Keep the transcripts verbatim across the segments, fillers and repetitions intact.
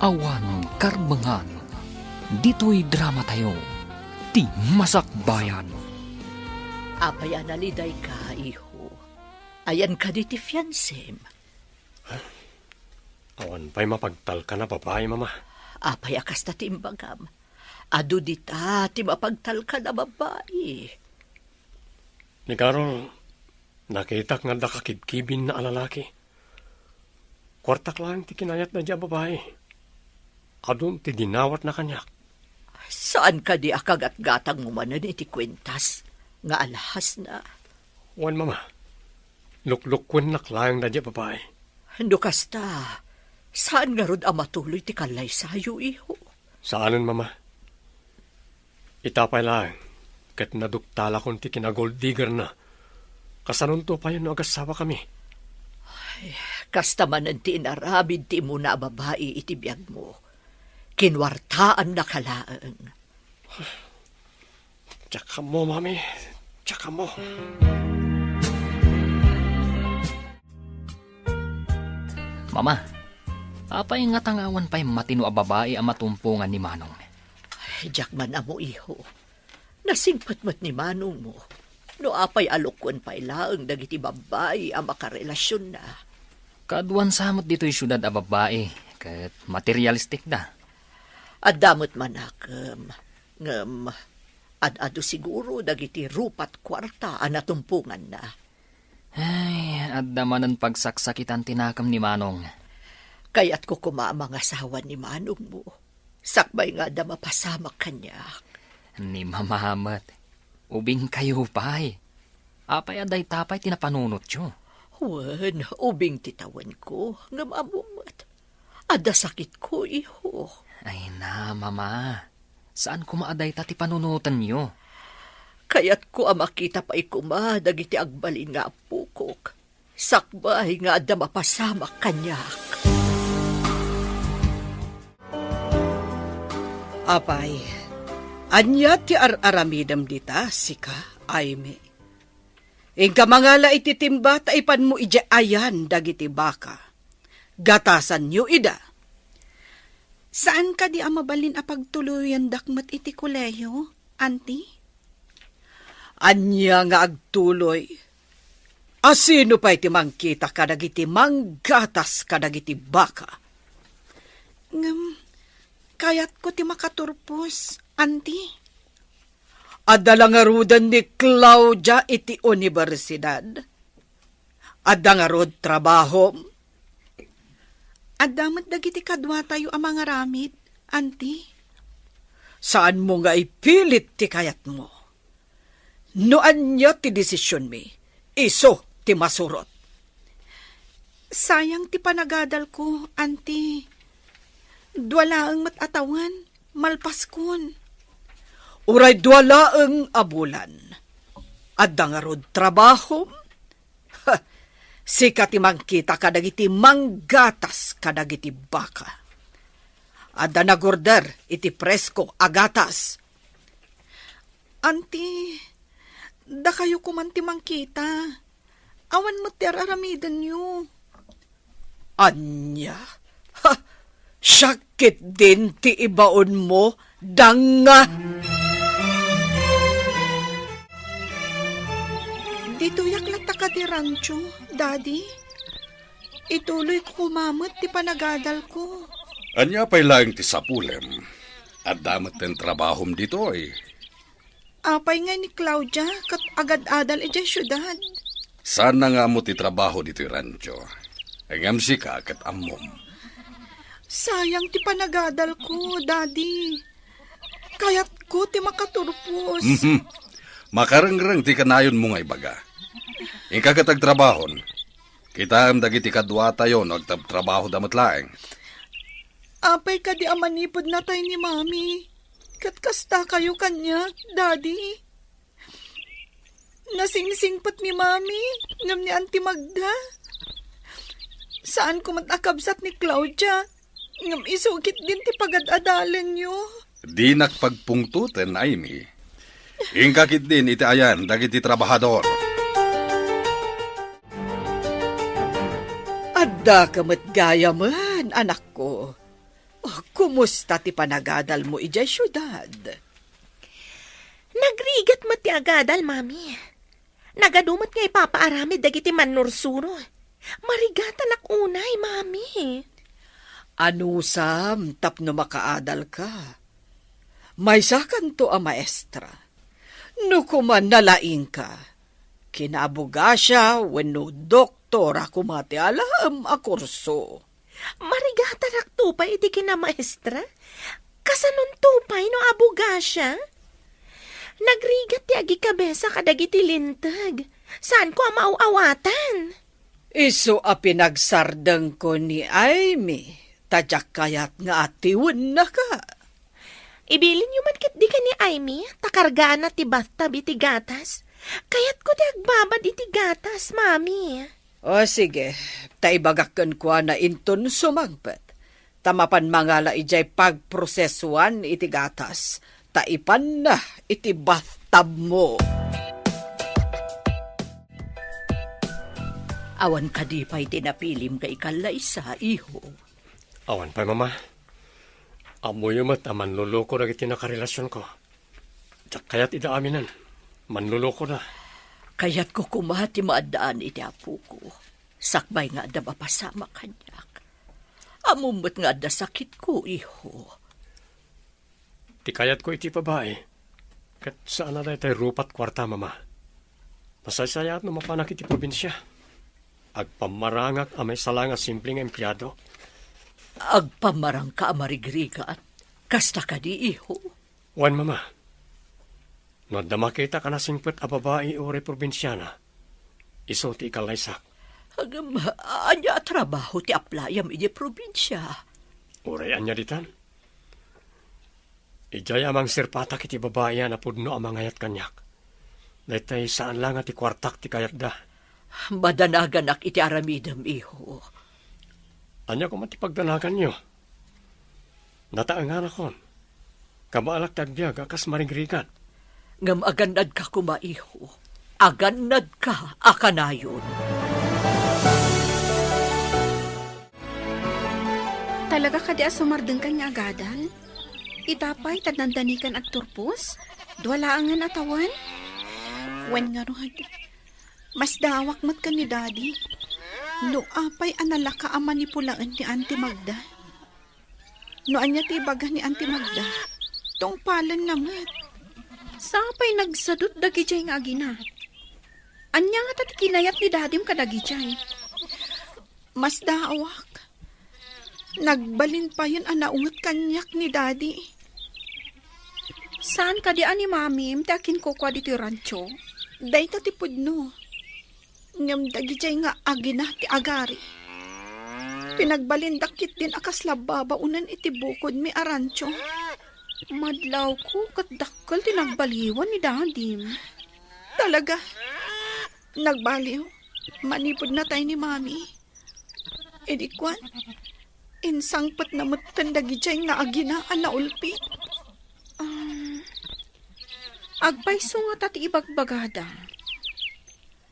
Awan karbengan ditoy dramatayo, ti Masakbayan. Apay a nalidayka, iho? Ayan kadi ti fiansem? Awan pay mapagtalkan a babai, Mama. Apay a kasta ti imbagam? Adu dita ti mapagtalkan a babai. Ni Carol, nakitak nga adda kakibkibinna a lalaki. Kuartak laeng ti kinayatna diay a babai. Adun ti dinawatna kaniak. Saan kadi a kagatgatangmo manen iti kuentas nga alhasna? Wen, Mama. Luklukkuennak laeng daydiay a babai. No kasta, saan ngarud a matuloy ti kallaysayo, iho? Saanen, Mama. Ita pay laeng, ket naduktalakon ti kinagold diggerna. Kasanonto payen no agasawakami? Ay, kasta manen ti inaramid ti immuna a babai iti biagmo. Kinuartaannaka laeng. Diak ammo, Mami. Diak ammo. Mama, apay ngata nga awan pay matino a babai a matumpongan ni Manong? Ay, diak man ammo, iho. Nasingpet met ni Manongmo no apay a lukoen pay laeng dagiti babbai a makarelasionna. Kaaduan sa met ditoy siudad a babbai ket materialistikda. Adda met manakem, ngem ad-adu siguro dagiti rupa't kuarta a natumponganna. Ay, adda manen pagsaksakitan ti nakem ni Manong. Kayatko koma a mangasawa ni Manongmo, sakbay nga adda mapasamak kaniak. Ni Mama met, ubingkayo pay. Apay a dayta pay ti napanunotyo? Wen, ubing ti tawenko, ngem ammo met. Adda sakitko, iho. Ay na, Mama. Saan koma a dayta ti panunotenyo? Kayatko a makita pay koma dagiti agbalin nga appokok, sakbay nga adda mapasamak kaniak. Apay, ania ti ar-aramidem dita, sika, Aimee? Inka mangala iti timba ta ipanmo idiay ayan dagiti baka. Gatasanyo ida. Saan kadi a mabalin a pagtuloyandak met iti kolehiyo, Auntie? Ania nga agtuloy? A sino pay ti mangkita kadagiti manggatas kadagiti baka? Ngem, kayatko ti makaturpos, Auntie. Adda la ngaruden ni Claudia iti universidad? Adda ngarud trabahom? Adda met dagiti kaduatayo a mangaramid, Auntie. Saanmo nga ipilit ti kayatmo. No ania ti desisionmi, isu ti masurot. Sayang ti panagadalko, Auntie. Dua laeng met a tawen, malpaskon. Uray dua laeng a bulan. Adda ngarud trabahom? Ha, sika ti mangkita kadagiti manggatas kadagiti baka. Adda nagorder iti presko a gatas. Auntie, dakayo koman ti mangkita. Awan met ti ar-aramidenyo. Ania? Ha! Siak ketdin ti ibaonmo, danga! Ditoyak latta kadi rancho, Daddy. Ituloyko koma met ti panagadalko. Ania pay laeng ti sapulem? Adda metten trabahom ditoy. Apay ngay ni Claudia ket agad-adal idiay siudad? Saanna nga ammo ti trabaho ditoy rancho. Ngem sika ket ammom. Sayang ti panagadalko, Daddy. Kayatko ti makaturpos. Mhm. Makarengreng ti kanayonmo nga ibaga. Inka ket agtrabahon. Kitaem dagiti kaduatayo no agtabtrabahoda met laeng. Apay kadi a manipud natay ni Mami? Ket kastakayo kaniak, Daddy? Nasingsingpet ni Mami ngem ni Auntie Magda. Saanko met a kabsat ni Claudia, ngem isu ketdin ti pagad-adalenyo. Dinak pagpungtoten, Aimee. Inka ketdin iti ayan dagiti trabahador. Addaka met gayamen, anakko. Oh, kumusta ti panagadalmo idiay siudad? Nagrigat met ti agadal, Mami. Nagadu met nga ipapaaramid dagiti mannursuro. Marigatanak unay, Mami. Anusam tapno makaadalka? Maysakanto a maestra. No koma nalaingka, kinaabogasia wenno doktora koma ti alaem a kurso. Marigatarakto pay iti kinamaestra? Kasanonto pay no abogasia? Nagrigat ti agikabesa kadagiti linteg. Saanko a maaw-awatan. Isu a pinagsardengko ni Aimee, ta diak kayat nga atiwennaka. Ibilinyo man ketdi ken ni Aimee, ta kargaanna ti bathtub iti gatas. Kayatko ti agbabad iti gatas, Mami. O, sige, ta ibagak kenkuana inton sumangpet. Ta mapan mangala idiay pagprosesuan iti gatas, ta ipanna iti bathtubmo. Awan kadi pay ti napilim nga ikallaysa, iho? Awan pay, Mama. Ammoyo met a manloloko dagiti nakarelasionko. Diak kayat ida aminen. Manlolokoda. Kayatko koma ti maaddaan iti apoko. Sakbay nga adda mapasamak kaniak. Ammom met nga adda sakitko, iho. Ti kayatko iti babai, ket saan a daytay rupa't kuarta, Mama. Masaysayaat no mapanak iti probinsia. Agpammarangak a maysa la nga simple nga empleado. Agpammarangka a marigrigat? Kasta kadi, iho? Wen, Mama. No adda makitak a nasingpet a babai uray probinsiana, isu ti ikallaysak. Ngem, ania a trabaho ti aplayam idiay probinsia? Uray ania ditan. Idiay a mangserpatak iti babai a napudno a mangayat kaniak. Daytay saan la nga ti kuartak ti kayatda. Madanaganak iti aramidem, iho. Ania koma ti pagdanaganyo? Nataenganakon. Kabaelak ti agbiag a kas marigrigat. Ngem agannadka koma, iho. Agannadka a kanayon. Talaga kadi a sumardengkan nga agadal? Ita pay, ta dandanikan agturpos? Dua laengen a tawen? Wen ngarud, masdaawak met ken ni Daddy. No apay a nalaka a manipulaen ni Auntie Magda? No ania ti ibaga ni Auntie Magda, tungpalenna met. Sapay nagsadut dagidiay nga agina. Ania ngata ti kinayat ni Dadim kadagidiay? Masdaawak. Nagbalin payen a naunget kaniak ni Daddy. Saan kadi a ni Mamim ti akinkukuad iti rancho? Dayta ti pudno. Ngem dagidiay nga agina ti agari. Pinagbalindak ketdin a kasla babaonen iti bukodmi a rancho. Madlawko ket dakkel ti nagbaliwan ni Dadim. Talaga, nagbaliw. Manipud natay ni Mami. Idi kuan, insangpetna metten dagidiay nga agina a naulpit. Um, agpayso ngata ti ibagbagada.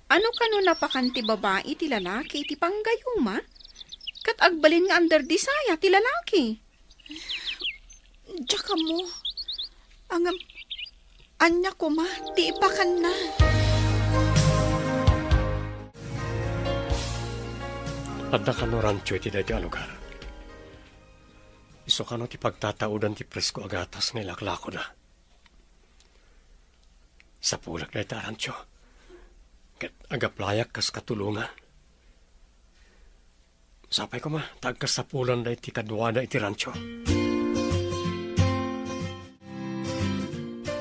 Ano kano napakan ti babai ti lalaki iti panggayuma? Ket agbalin nga under desire ti lalaki. Diak ammo. Ngem, ania koma ti ipakanna? Adda kano rancho iti daytoy a lugar. Isu kano ti pagtataodan ti presko a gatas nga ilaklakoda. Sapulak dayta a rancho. Ket agaplayak kas katulongan. Sapay koma, ta agkasapulanda iti kaduada iti rancho.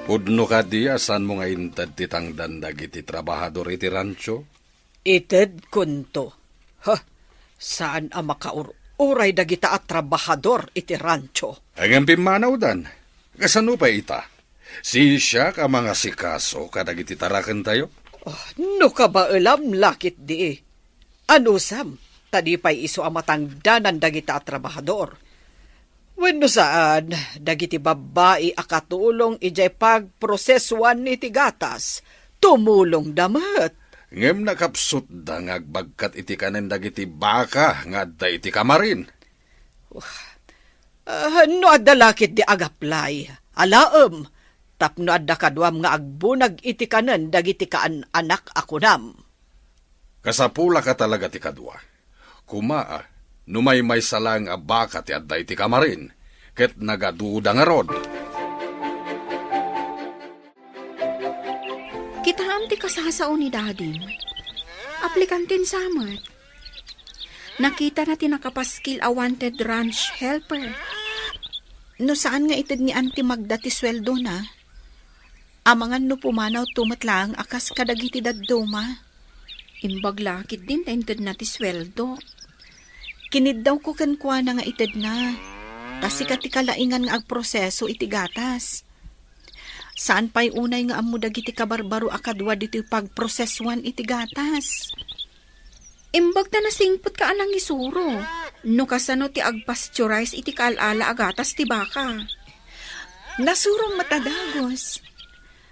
Pudno kadi a saanmo nga inted ti tangdan dagiti trabahador iti rancho? Itedkonto. Ha, saan a makaur-uray dagita a trabahador iti rancho. Ngem pimmanawdan. Kasano pay ita? Siak a mangasikaso kadagiti tarakentayo? Oh, no kabaelam la ketdi. Anusam, ta di pay isu a matangdanan dagita a trabahador. Wenno saan, dagiti babbai a katulong idiay pagprosesuan iti gatas, tumulongda met. Ngem nakapsutda nga agbagkat iti kanen dagiti baka nga adda iti kamarin. Wah, Ah, no adda la ketdi agaplay, alaem, tapno adda kaduam nga agbunag iti kanen dagiti kaan-anak a kunam. Kasapulaka talaga ti kadua. Koma, no maymaysa laeng a baka ti adda iti kamarin, ket nagaduda ngarud. Kitaem ti kasasao ni Dadim. Aplikanten sa met. Nakitana ti nakapaskil a wanted ranch helper. No saan nga ited ni Auntie Magda ti sueldona, amangan no pumanaw to met laeng a kas kadagiti dadduma. Imbag la ketdin ta intedna ti sueldo. Kiniddawko kenkuana nga itedna. Ta sika ti kalaingan nga agproseso iti gatas. Saan pay unay nga ammo dagiti kabarbaro a kadua ditoy pagprosesuan iti gatas. Imbag ta nasingpetka a nangisuro no kasano ti agpasteurize iti kaal-ala a gatas ti baka. Nasurom met a dagus.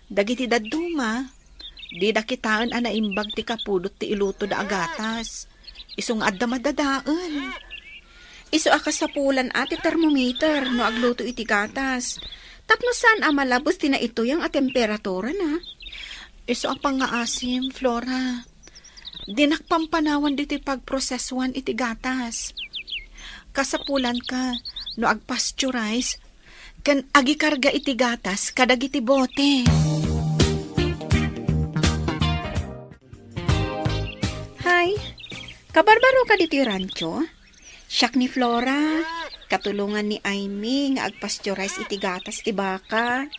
Dagiti dadduma, dida kitaen a naimbag ti kapudot ti ilutoda a gatas. Isu nga adda madadael. Isu a kasapulan a ti termometer no agluto iti gatas. Tapno saan a malabos ti naituyang a temperaturana. Isu a pangngaasim, Flora. Dinak pampanawan ditoy pagprosesuan iti gatas. Kasapulanka no agpasteurize ken agikarga iti gatas kadagiti bote. Hay, kabarbaroka ditoy rancho? Siak ni Flora, katulongan ni Aimee nga agpasteurize iti gatas ti baka.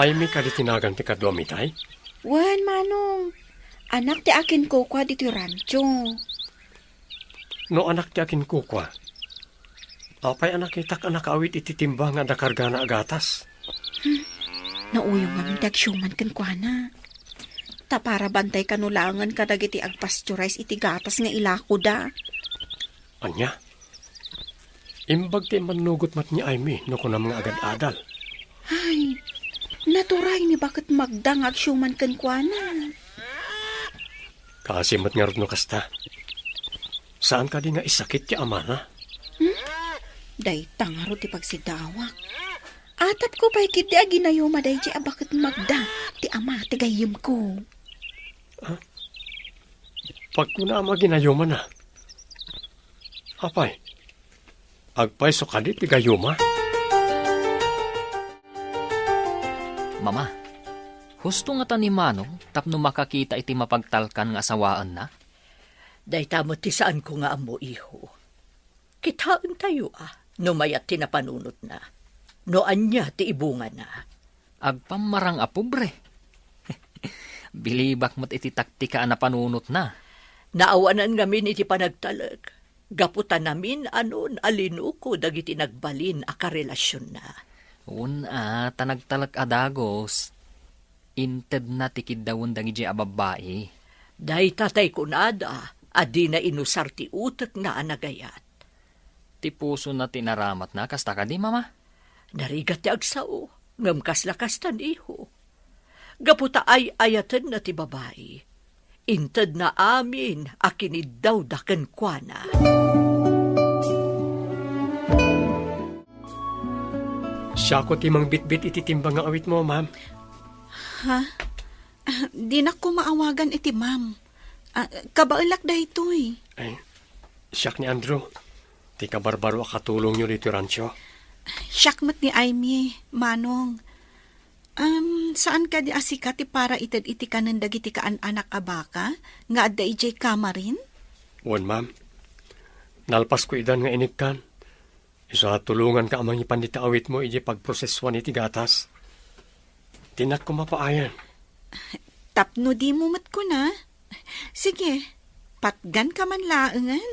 Aimee kadi ti nagan ti kaduam itay? Wen, Manong. Anak ti akinkukua ditoy rancho. No anak ti akinkukua, apay a nakitak a nakaawid iti timba nga adda kargana a gatas? Hmm, nauyong ngamin ti agsiuman kenkuana. Ta para bantay kano laengen kadagiti agpasteurize iti gatas nga ilakoda. Ania? Imbag ti immannugot met ni Aimee no kunam nga agad-adal. Ay, naturay ni baket Magda nga agsiuman kenkuana. Kaasi met ngarud no kasta. Saan kadi nga isakit ti amana? Hmm? Dayta ngarud ti pagsidawak. Atapko pay ketdi a ginayuma daydiay a baket Magda ti ama ti gayyemko. Ah? Pagkuna a maginayumana. Apay, agpayso kadi ti gayuma? Mama, husto ngata ni Manong tapno makakita iti mapagtalkan nga asawaenna? Dayta met ti saanko nga ammo, iho. Kitaentayo a no mayat ti napanunotna, no ania ti ibungana. Agpammarang a pobre. Bilibak met iti taktika a napanunotna. Naawanan ngamin iti panagtalek, gapu ta namin-anon a linuko dagiti nagbalin a karelasionna. Wen a, ta nagtalek a dagus. Intedna ti kiddawen dagidiay a babbai. Dayta tay kunada a dina inusar ti utekna a nagayat. Ti pusona ti inaramatna, kasta kadi, Mama? Narigat ti agsao, ngem kasla kasta, iho. Gapu ta ay-ayatenna ti babai, intedna amin a kiniddawda kenkuana. Siako ti mangbitbit iti timba nga awitmo, ma'am. Ha? Ah, dinak ko maawagan iti ma'am. Ah, kabaelak daytoy. Ay, siak ni Andrew, ti kabarbaro a katulongyo ditoy rancho. Siak met ni Aimee, Manong. Um, saan kadi a sika ti para ited iti kanen dagiti kaan-anak a baka nga adda idiay kamarin? Wen, ma'am. Nalpasko idan nga inikkan. Isu a tulonganka a mangipan dita awitmo idiay pagprosesuan iti gatas. Dinak koma paayan. Tapno dimo met kuna. Sige, patganka man laengen.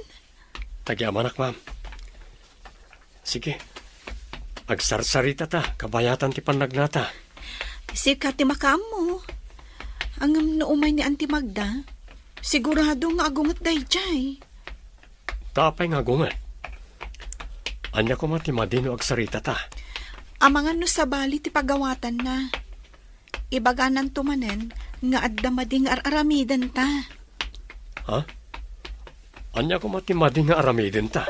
Tagiamanak, ma'am. Sige. Agsarsaritata, kabayatan ti pannagnata. Sika ti makaammo. Ngem no umay ni Auntie Magda, sigurado nga agunget daydiay. Ta apay nga agunget? Ania koma ti madi no agsaritata? Amangan no sabali ti pagawatanna. Ibagananto manen nga adda madi nga ar-aramidenta. Ha? Ania koma ti madi nga aramidenta?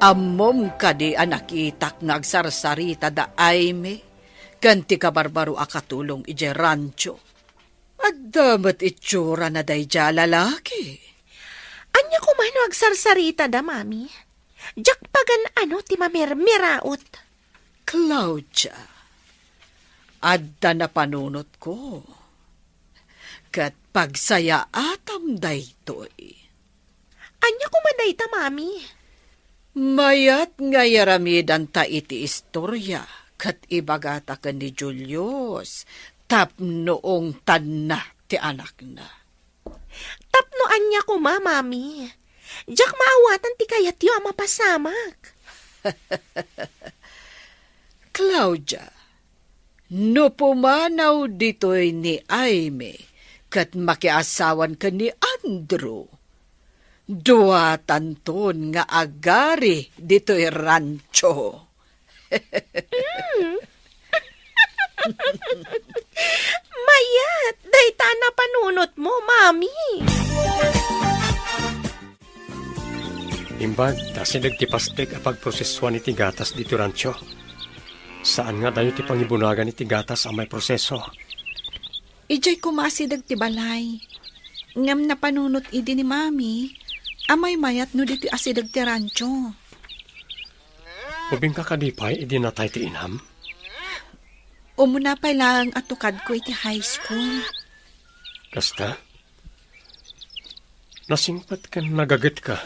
Ammom kadi a nakitak nga agsarsarita da Aimee ken ti kabarbaro a katulong idiay rancho? Adda met itsurana daydiay a lalaki. Ania koma no agsarsarita da, Mami? Diak pagan-ano ti mamirmiraot. Claudia, adda napanunotko. Ket pagsayaatam daytoy. Ania koma dayta, Mami? Mayat nga iaramidanta iti istoria ket ibagata ken ni Julius tapno ungtanna ti anakna. Tapno ania koma, Mami? Diak maawatan ti kayatyo a mapasamak. Claudia, no pumanaw ditoy ni Aimee ket makiasawan ken ni Andrew, duatanton nga agari ditoy rancho. Mm. Mayat, dayta a napanunotmo, Mami. Imbag, asideg ti pastek a pagprosesuan iti gatas ditoy rancho. Saan nga adayo ti pangibunagan iti gatas a maiproseso. Idiay koma asideg ti balay. Ngem napanunot idi ni Mami a maymayat no ditoy asideg ti rancho. Ubingka kadi pay idi natay ti inam? Umuna pay laeng a tukadko iti high school. Kasta? Nasingpet ken nagagetka.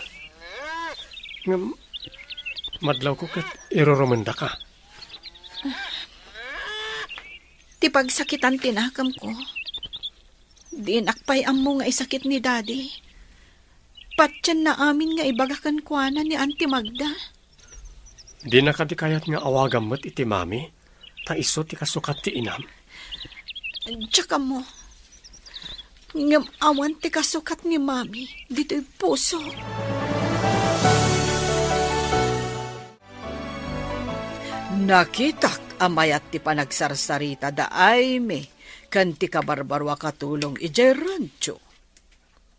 Ngem madlawko ket irurumendaka. Ti pagsakitan ti nakemko. Dinak pay ammo nga isakit ni Daddy. Patienna amin nga ibaga kenkuana ni Auntie Magda. Dina kadi kayat nga awagam met iti Mami, ta isu ti kasukat ti inam? Diak ammo. Ngem awan ti kasukat ni Mami ditoy pusok. Nakitak a mayat ti panagsarsarita da Aimee ken ti kabarbaro a katulong idiay rancho.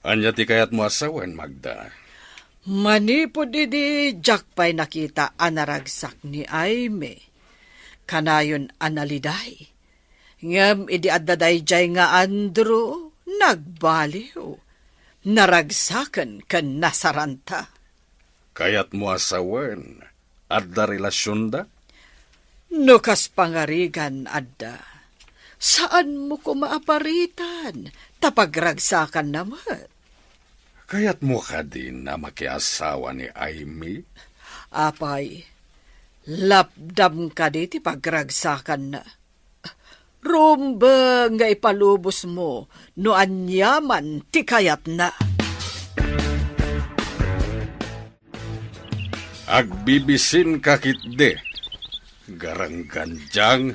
Ania ti kayatmo a sawen, Magda? Manipud idi diak pay nakita a naragsak ni Aimee, kanayon a naliday. Ngem idi adda daydiay nga Andrew, nagbaliw. Naragsaken ken nasaranta. Kayatmo a sawen, adda relasionda? No kas pangarigan, adda. Saanmo koma a paritan, ta pagragsakanna met. Kayatmo kadin a makiasawa ni Aimee? Apay, lapdam kadi ti pagragsakanna? Rumbeng nga ipalubosmo no aniaman ti kayatna. Agbibisinka ketdi, garanggandiang.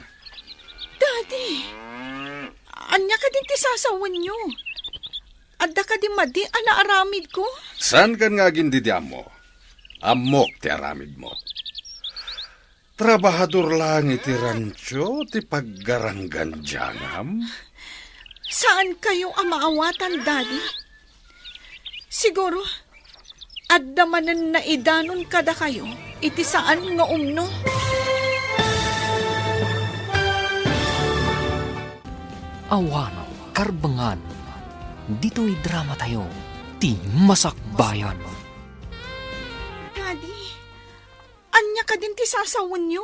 Daddy, ania kadin ti sasawenyo? Adda kadi madi a naaramidko? Saankan nga agindidiammo. Ammok ti aramidmo. Trabahador laeng iti rancho ti paggaranggandiangam? Saankayo a maawatan, Daddy. Siguro, adda manen naidanon kadakayo iti saan nga umno. Awan karbengan ditoy dramatayo, ti Masakbayan. Daddy, ania kadin ti sasawenyo?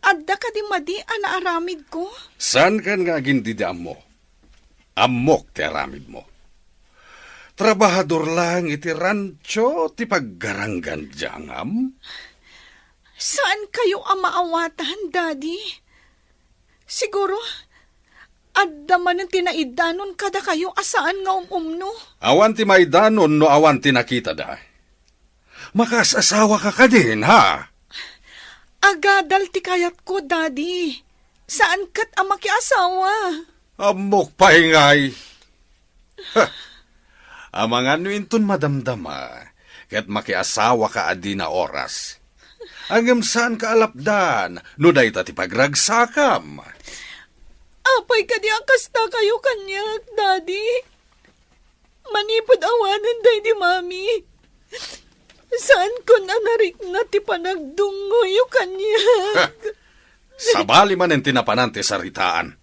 Adda kadi madi a naaramidko? Saankan nga agindidiammo. Ammok ti aramidmo. Trabahador laeng iti rancho ti paggaranggandiangam? Saankayo a maawatan, Daddy. Siguro, adda manen ti naidanon kadakayo a saan nga um-umno. Awan ti maidanon no awan ti nakitada. Makaas-asawaka kadin, ha? Agadal ti kayatko, Daddy. Saan ket a makiasawa. Ammok pay ngay. Ha! Amangan no inton madamdama, ket makiasawaka a dina oras. Ngem saanka a lapdan no dayta ti pagragsakam. Apay kadi a kastakayo kaniak, Daddy? Manipud awanen daydi Mami, Saankon a narikna ti panagdungngoyo kaniak. Sabali manen ti napanan ti saritaan.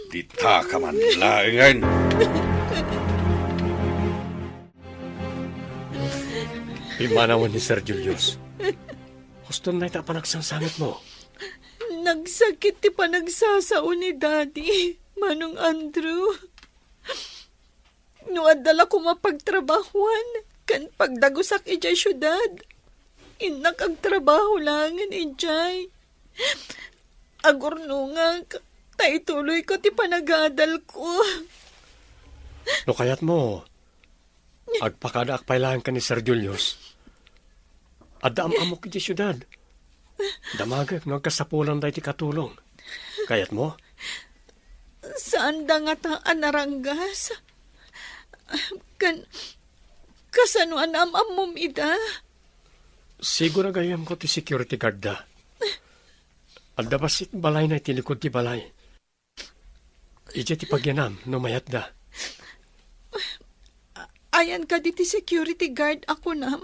Dita ka man laengen. Pimmanawen ni Sir Julius. Huston na ita a panagsangsangitmo. Nagsakit ti panagsasao ni Daddy, Manong Andrew. No adda la koma pagtrabahuan ken pagdagusak idiay siudad, innak agtrabaho laengen idiay. Agurnongak, ta ituloyko ti panagadalko. No kayatmo, agpakadaak pay laeng ken ni Sir Julius. Adda am-ammok idiay siudad. Damagek no agkasapulan daytoy katulong. Kayatmo? Saanda ngata a naranggas. Kan, kasano a naam-ammom ida? Siguro gayyemko ti security guard da. Adda bassit balayna iti likod ti balay. Idiay ti pagyanam no mayatda. Ayan kadi ti security guard a kunam?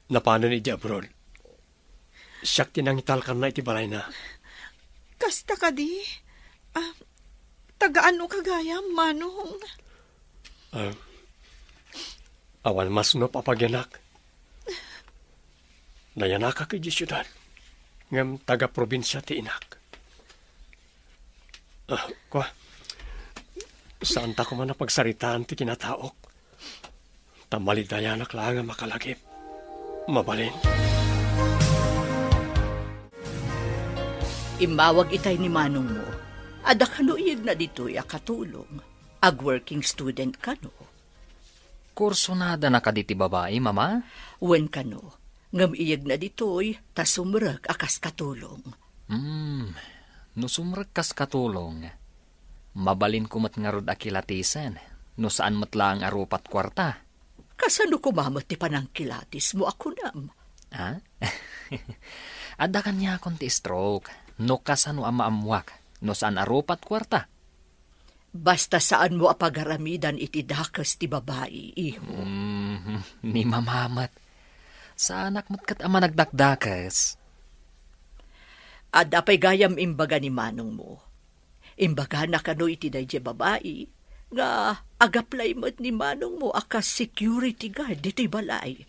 Napanen idiay abroad. Siak ti nangitalkanna iti balayna. Kasta kadi? Ah, taga-ano ka gayam, Manong? Ah, awan masnop a pagyanak. Nayanakak idiay siudad, ngem taga-probinsia ti inak. Ah, kua, saanta koma a pagsaritaan ti kinataok. Ta malidayanak laeng a makalagip. Mabalin? Immawag itay ni manongmo. Adda kano iyegna ditoy a katulong. Ag-working student kano. Kursunadana kadi ti babai, Mama? Wen kano. Ngem iyegna ditoy ta sumrek a kas katulong. Hmm, no sumrek kas katulong, mabalinko met ngarud a kilatisen, no saan met laeng a rupat kuarta. Kasano koma met ti panangkilatismo a kunam? Ah? Adda kaniakon ti stroke, no kasano a maammuak, no saan a rupat kuarta. Basta saanmo a pagaramidan iti dakes ti babai, iho. Mm, ni Mama met. Saanak met ket a managdakdakes. Adda pay gayam imbaga ni manongmo. Imbagana kano iti daydiay babai nga ag-apply met ni manongmo a kas security guard ditoy balay.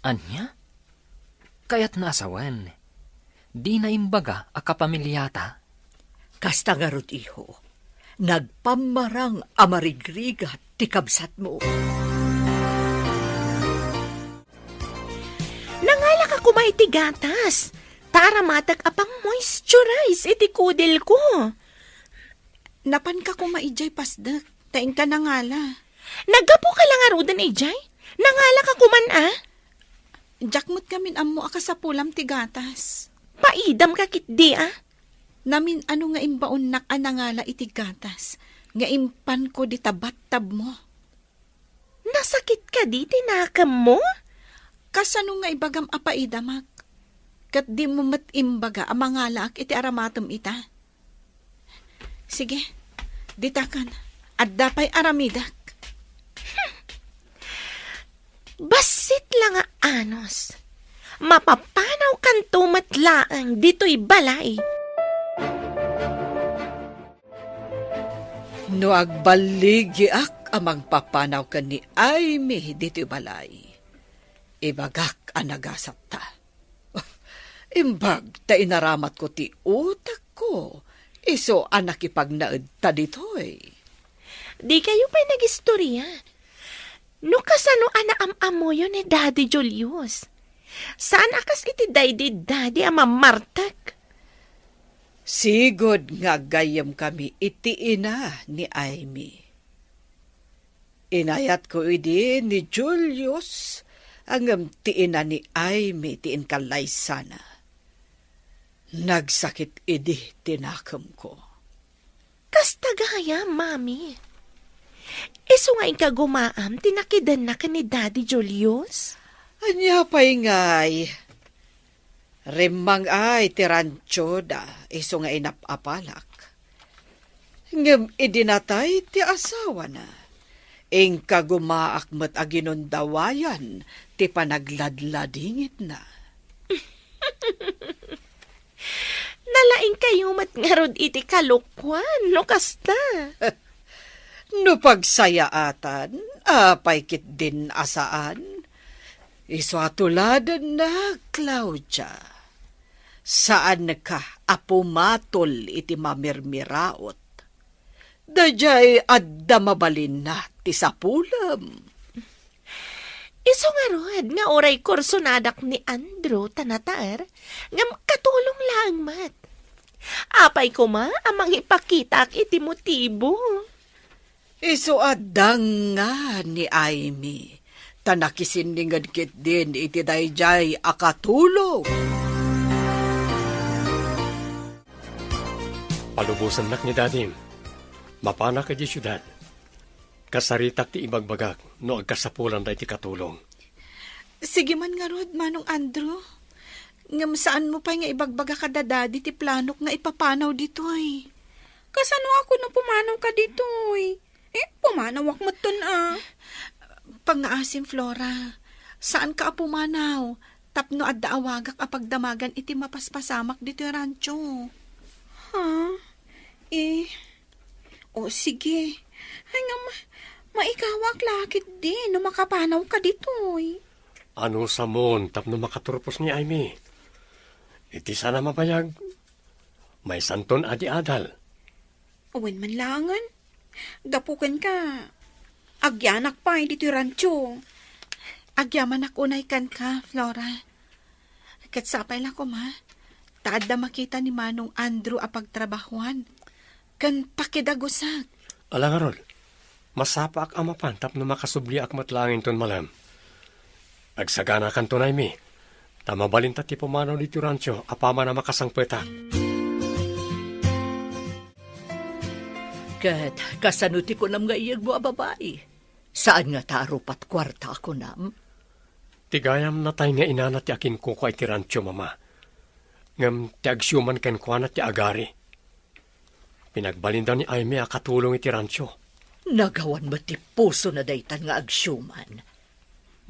Ania? Kayatna a sawen, dina imbaga a kapamiliata? Kasta ngarud, iho, nagpammarang a marigrigat ti kabsatmo. Nangalaka koma iti gatas, ta aramatek a pang-moisturize iti kudilko. Napanka koma idiay pasdek, ta inka nangala. Naggapuka la ngaruden idiay? Nangalaka koman a? Diak met ngamin ammo a kasapulam ti gatas. Paidamka ketdi a? Namin-ano nga imbaonnak a nangala iti gatas nga impanko dita battabmo. Nasakit kadi ti nakemmo? Kasano nga ibagam a paidamak? Ket dimo met imbaga a mangalaak iti aramatem ita? Sige, ditakan. Adda pay aramidek. Bassit la nga anus. Mapapanawkanto met laeng ditoy balay. No agballigiak a mangpapanaw ken ni Aimee ditoy balay, ibagak a nagasatta. Imbag ta inaramatko ti utekko, isu a nakipagnaedta ditoy. Dikayo pay nagistoria. No kasano a naam-ammoyo ni Daddy Julius? Saan a kas iti daydi Daddy a mammartek? Sigud nga aggayyemkami iti ina ni Aimee. Inayatko idi ni Julius, ngem ti ina ni Aimee ti inkallaysana. Nagsakit idi ti nakemko. Kasta gayam, Mami. Isu nga inka gumaam ti nakidenna ken ni Daddy Julius? Ania pay ngay? Rimmang ay ti rantioda isu nga inap-apalak. Ngem idi natay ti asawana, Inkagumaak met a ginundawayan ti panagladladingitna. Nalaingkayo met ngarud iti kalokuan no kasta. No pagsayaatan, apay ketdin a saan? Isu a tuladenna, Claudia. Saanka a pumatol iti mamirmiraot. Daydiay adda mabalinna ti sapulem. Isu ngarud nga uray kursonadak ni Andrew ta nataer, ngem katulong laeng met. Apay koma a mangipakitaak iti motibo? Isu a danga ni Aimee, ta nakisinninged ketdin iti daydiay a katulong. Palubosannak ni Dadim. Mapanak idiay siudad. Kasaritak ti ibagbagak no agkasapulanda iti katulong. Sige man ngarud, Manong Andrew. Ngem saanmo pay nga ibagbaga kada Daddy ti planok nga ipapanaw ditoy. Kasano a kuno pumanawka ditoy? Eh, pumanawak metten a. Pangngaasim, Flora. Saanka a pumanaw tapno adda awagak a pagdamagan iti mapaspasamak ditoy rancho. Ha? Eh, o sige. Ay nga ma-, maikawak lakit di no makapanawka ditoy. Ano samon tapno makaturpos ni Aimee? Iti saan a mabayag, maysanton a di adal. Wen man laengen. Gapu kenka, agyanak pay ditoy rancho. Agyamanak unay kenka, Flora. Ket sapay la koma, ta adda makita ni Manong Andrew a pagtrabahuan ken pakidagusak. Ala ngarud, masapaak a mapan tapno makasubliak met laeng inton malem. Agsaganakanton, Aimee, ta mabalinta ti pumanaw ditoy rancho apaman a makasangpetak. Ket kasano ti kunam nga iyegmo a babai? Saan ngata a rupat kuarta a kunam? Ti gayam natay nga inana ti akinkukua iti rancho, Mama. Ngem ti agsiuman kenkuana ti agari. Pinagbalinda ni Aimee a katulong iti rancho. Nagawan met ti pusona daytan nga agsiuman.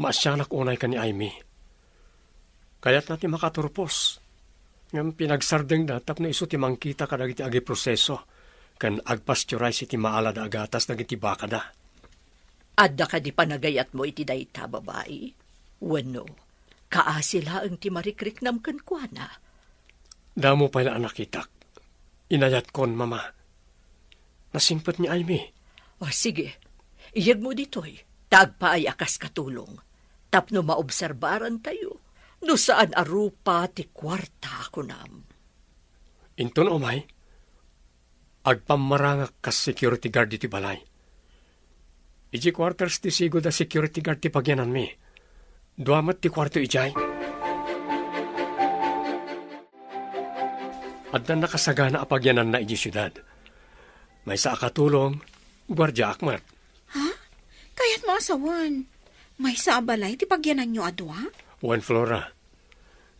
Maasianak unay ken ni Aimee. Kayatna ti makaturpos. Ngem pinagsardengda tapno isu ti mangkita kadagiti agiproseso ken agpasteurize iti maalad a gatas dagiti bakada. Adda kadi panagayatmo iti dayta, babai? Wenno, kaasi laeng ti marikriknam kenkuana? Damo pay la a nakitak. Inayatkon, Mama. Nasingpet ni Aimee. O, sige. Iyegmo ditoy, ta agpaay a kas katulong. Tapno maobserbarantayo, no saan a rupa ti kuarta a kunam. Inton umay, agpammarangak kas security guard iti balay. Idiay quarters ti sigud a security guard ti pagyananmi. Dua met ti kuarto idiay. Adda nakasagana a pagyananna idiay siudad. Maysa a katulong, guardiaak met. Ha? Kayatmo a sawen, maysa a balay ti pagyananyo a dua? Wen, Flora.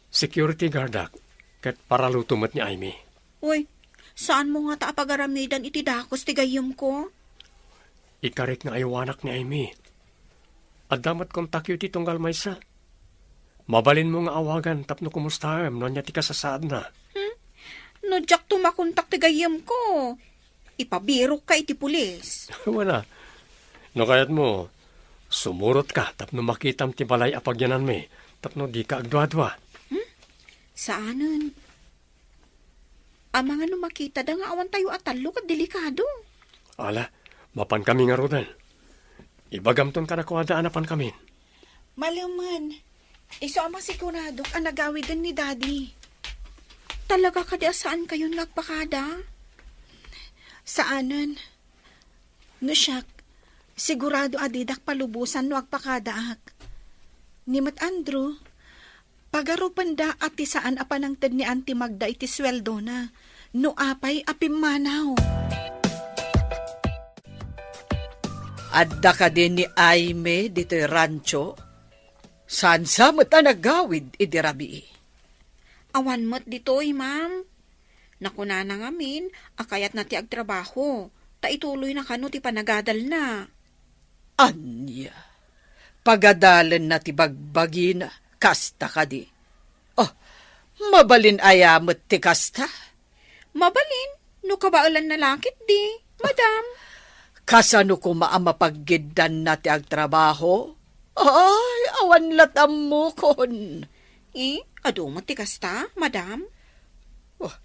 Security guardak, ket paraluto met ni Aimee. Uy, saanmo ngata a pagaramidan iti dakes ti gayyemko? Ikarik nga aywanak ni Aimee. Adda met kontakyo iti tunggal maysa. Mabalinmo nga awagan tapno kumustaem no ania ti kasasaadna. Hmm? No diakto makontak ti gayyemko, ipabirokka iti pulis. Wen a. No kayatmo, sumurotka tapno makitam ti balay a pagyananmi tapno dika agduadua. Hmm? Saanen. Amangan no makitada nga awantayo a tallo ket delikado. Ala, mapankami ngaruden. Ibagamton kadakuada a napankamin. Malemen, isu a masiguradok a nagawiden ni Daddy. Talaga kadi a saankayon nga agpakada? Saanen. No siak, sigurado a didak palubosan no agpakadaak. Ni met Andrew, pagarupenda a ti saan a panangted ni Auntie Magda iti sueldona, no apay a pimmanaw. Adda kadi ni Aimee ditoy rancho? Saan sa met a nagawid idi rabii? Awan met ditoy, ma'am. Nakunana ngamin a kayatna ti agtrabaho, ta ituloyna kano ti panagadalna. Ania? Pagadalenna ti bagbagina, kasta kadi? Oh, mabalin aya met ti kasta? Mabalin, no kabaelanna la ketdi, madam. Kasano koma a mapaggiddanna ti agtrabaho? Ay, awan lat ammokon. Eh, adu met ti kasta, madam? Oh,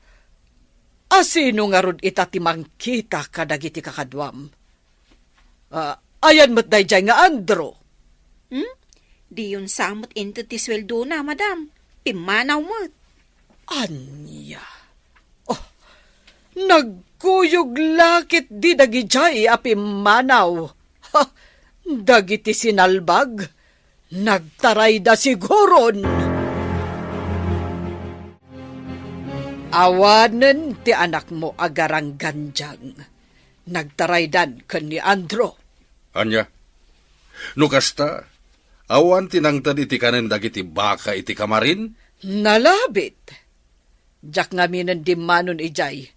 asino ngarud ita ti mangkita kadagiti kakaduam? Ah, ayan met daydiay nga Andrew. Hmm? Diyon sa met inted ti sueldona, madam. Pimmanaw met. Ania? Oh, nagkuyog la ketdi dagidiay a pimmanaw. Ha, dagiti sinalbag, nagtarayda siguron. Awanen ti anakmo a garanggandiang. Nagtaraydan ken ni Andrew. Ania? No kasta, awan ti nangted iti kanen dagiti baka iti kamarin? Nalabit. Diak ngaminen dimmanon idiay.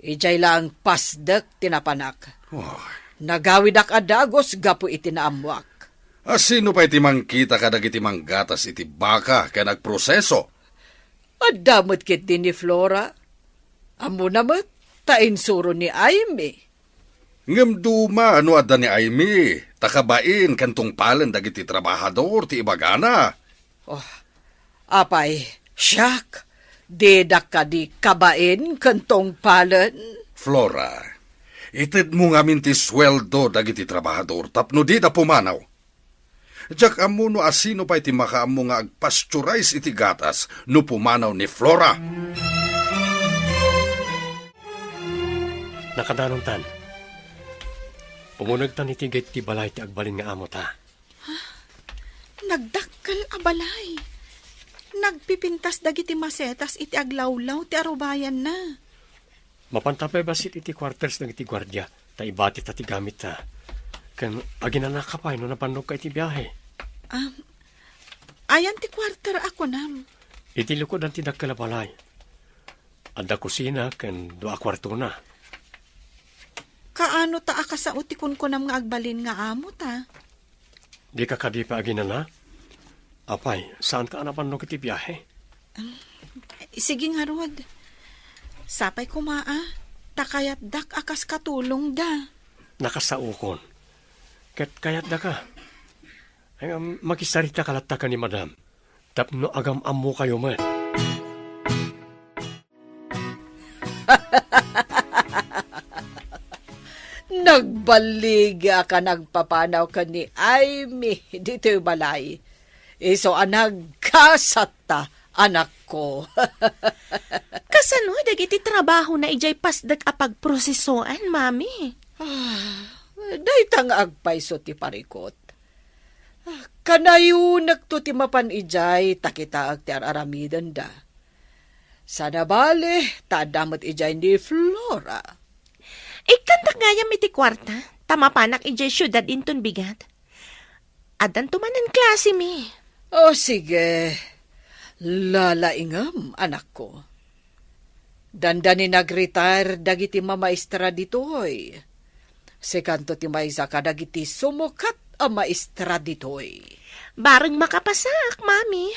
Idiay laeng pasdek ti napanak. Oh. Nagawidak a dagus gapu iti naammoak. Asino pay ti mangkita kadagiti manggatas iti baka ken agproseso? Adda met ketdi ni Flora. Ammona met, ta insuro ni Aimee. Ngem duma no adda ni Aimee, ta kabain ken tungpalen dagiti trabahador ti ibagana. Oh, apay, siak, didak kadi kabain ken tungpalen? Flora, itedmo ngamin ti sueldo dagiti trabahador tapno dida pumanaw. Diak ammo no asino pay ti makaammo nga agpasteurize iti gatas no pumanaw ni Flora. Nakadanontan. Umunegtan iti gate ti balay ti agbalin nga amota. Nagdakkel a balay. Nagpipintas dagiti masetas iti aglawlaw ti arubayanna. Mapanta pay bassit iti quarters dagiti guardia, ta ibatita ti gamitta. Ken aginanaka pay no napannogka iti biahe. Um, ayan ti quarter a kunam? Iti likudan ti dakkel a balay. Adda kusina ken dua a kuartona. Kaano ta a kasao ti kunkunam nga agbalin nga amota? Dika kadi pay aginana? Apay, saanka a nabannog iti biahe? Sige ngarud. Sapay koma a, ta kayatdak a kas katulongda. Nakasaokon. Ket kayatdaka. Ay, um, makisarita ka latta ken ni Madam. Tapno agam-ammokayo met. Nagbaligi a ka nagpapanaw ken ni Aimee ditoy balay. Isu a nagkasatta, anakko. Kasano dagiti trabahona idiay pasdek a pagprosesoan, Mami? Ah, dayta nga agpayso ti parikut. Ah, kanayonekto ti mapan idiay ta kitaek ti ar-aramidenda. Saan a bale, ta adda met idiay ni Flora. Ikkandak gayam iti kuarta, ta mapanak idiay siudad inton bigat. Addanto manen klase mi. O, sige. Lalaingem, anakko. Dandani nag-retire dagiti mamaestra ditoy. Sikanto ti maysa kadagiti sumukat a maestra ditoy. Bareng makapasaak, Mami.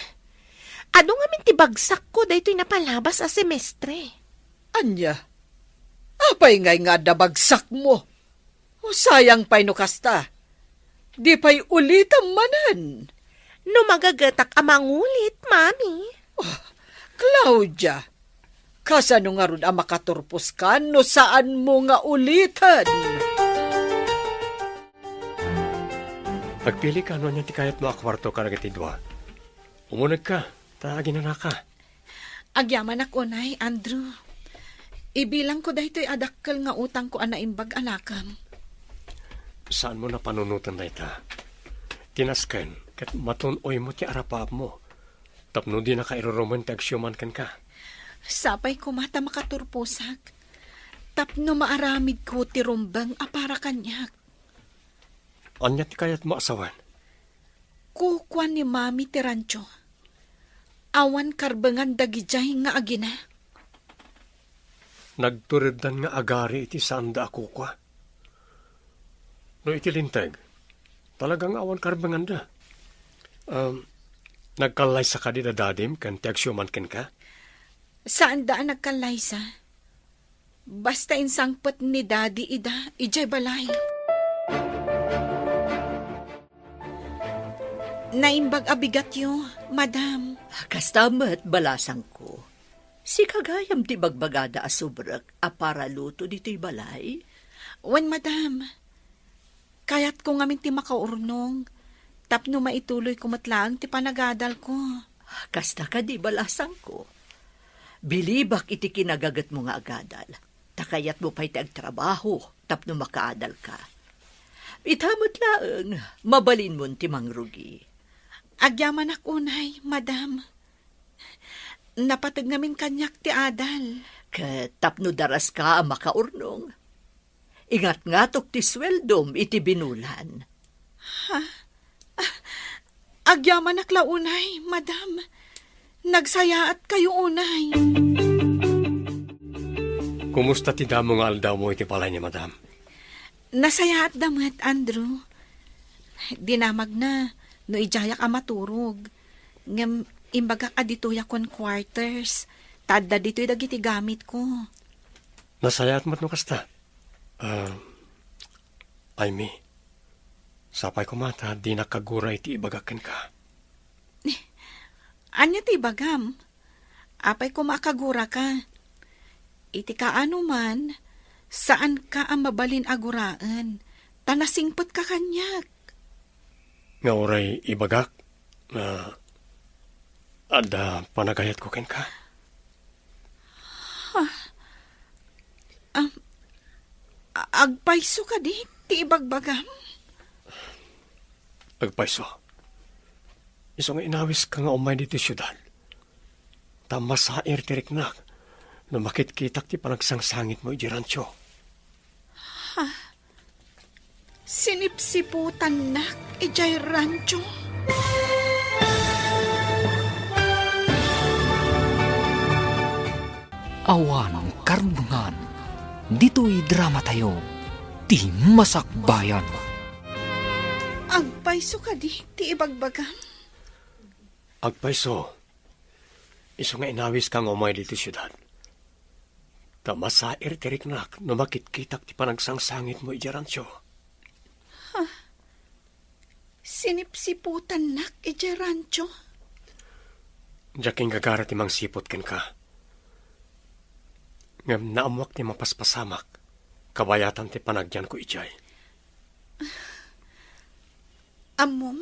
Adu ngamin ti bagsakko daytoy napalabas a semestre. Ania? Apay ngay nga adda bagsakmo? O, sayang pay no kasta. Di pay ulitem manen. No magagetak a mangulit, Mami. Oh, Claudia, kasano ngarud a makaturposka no saanmo nga uliten? Agpilika no ania ti kayatmo a kuarto kadagiti dua. Umunegka, ta aginanaka. Agyamanak unay, Andrew. Ibilangko daytoy a dakkel nga utangko a naimbag a nakem. Saanmo napanunoten dayta? Ti nasken ket matun-oymo ti arapaapmo tapno dinaka irurumen ti agsiuman kenka. Sapay koma ta makaturposak tapno maaramidko ti rumbeng a para kaniak. Ania ti kayatmo a sawen? Kukua ni Mami ti rancho. Awan karbengan dagidiay nga agina. Nagtureddan nga agari iti saanda a kukua. No iti linteg, Talaga nga awan karbenganda. Um, nagkallaysa kadi da dadim ken ti agsiuman kenka? Saanda a nagkallaysa. Basta insangpet ni Daddy ida idiay balay. Naimbag a bigatyo, madam. Kasta met, balasangko. Sika gayam ti bagbagada a subrek a para luto ditoy balay? Wen, madam. Kayatko ngamin ti makaurnong, tapno maituloyko met laeng ti panagadalko. Kasta kadi, balasangko. Bilibak iti kinagagetmo nga agadal, ta kayatmo pay ti agtrabaho tapno makaadalka. Ita met laeng, mabalinmon ti mangrugi. Agyamanak unay, madam. Napateg ngamin kaniak ti adal. Ket tapno daraska a makaurnong, ingatngatok ti sueldom iti binulan. Ha? Ah, agyamanak la unay, madam. Nagsayaatkayo unay. Kumusta ti damo nga aldawmo iti balay ni madam? Nasayaatda met, Andrew. Dinamagna no idiayak a maturog. Ngem imbagak a ditoyak ken quarters. Ta adda ditoy dagiti gamitko. Nasayaat met no kasta. Ah, Amy, sapay koma ta dinak kagura iti ibagak kenka. Ania ti ibagam? Apay koma a kaguraka? Iti kaanoman, saanka a mabalin a guraen, ta nasingpetka kaniak. Nga uray ibagak, nga adda panagayatko kenka. Ha? Am, a-, agpayso kadi ti ibagbagam? Agpayso. Isu nga inawiska nga umay ditoy siudad. Ta masair ti riknak no makitkitak ti panagsangsangitmo idiay rancho. Ha? Sinipsiputannak idiay rancho? Awan karbengan ditoy dramatayo, Ti Masakbayan. Agpayso kadi ti ibagbagam? Agpayso. Isu nga inawiska nga umay ditoy siudad. Ta masair ti riknak no makitkitak ti panagsangsangitmo idiay rancho. Ha? Sinipsiputannak idiay rancho? Diak inggagara ti mangsiput kenka. Ngem naammoak ti mapaspasamak, kabayatan ti panagyanko idiay. Ammom,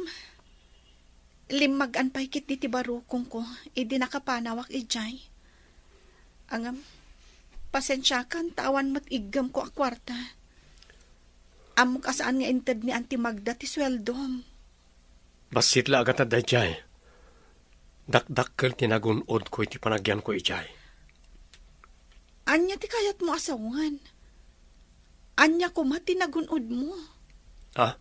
limmagan pay ketdi ti barukongko idi nakapanawak idiay. Ngem, pasensiakan ta awan met iggemko a kuarta. Ammok a saan nga inted ni Auntie Magda ti sueldom. Bassit la a gatad daydiay. Dakdakkel ti nagun-odko iti panagyanko idiay. Ania ti kayatmo a sawen? Ania koma ti nagun-odmo? Ha?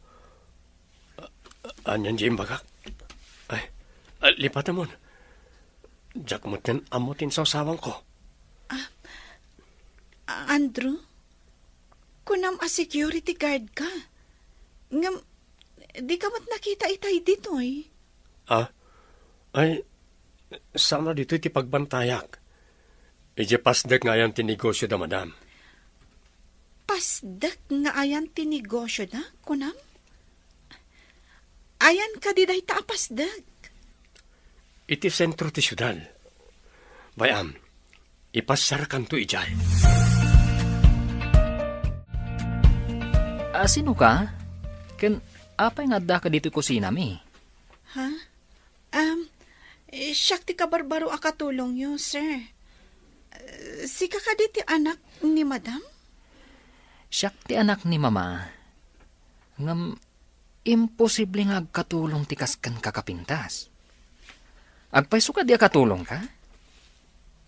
Anian ti imbagak? Ay, ah, lipatemon. Diak metten ammo ti insawsawanko. Ah, Andrew, kunam a security guard ka. Ngem, dika met nakita itay ditoy. Ah? Ay, saan a ditoy ti pagbantayak. Idiay pasdek nga ayan ti negosio da, madam. Pasdek nga ayan ti negosio da, kunam? Ayan kadi dayta a pasdek? Iti sentro ti siudad. Bay-am, ipasiarkanto idiay. A, sino ka? Ken apay nga addaka ditoy kusinami? Ha? Um, eh, siak ti kabarbaro a katulongyo, sir. Eh, sika kadi ti anak ni Madam? Siak ti anak ni Mama. Ngem, imposible nga agkatulong ti kas kenka a kapintas. Agpayso kadi a katulongka?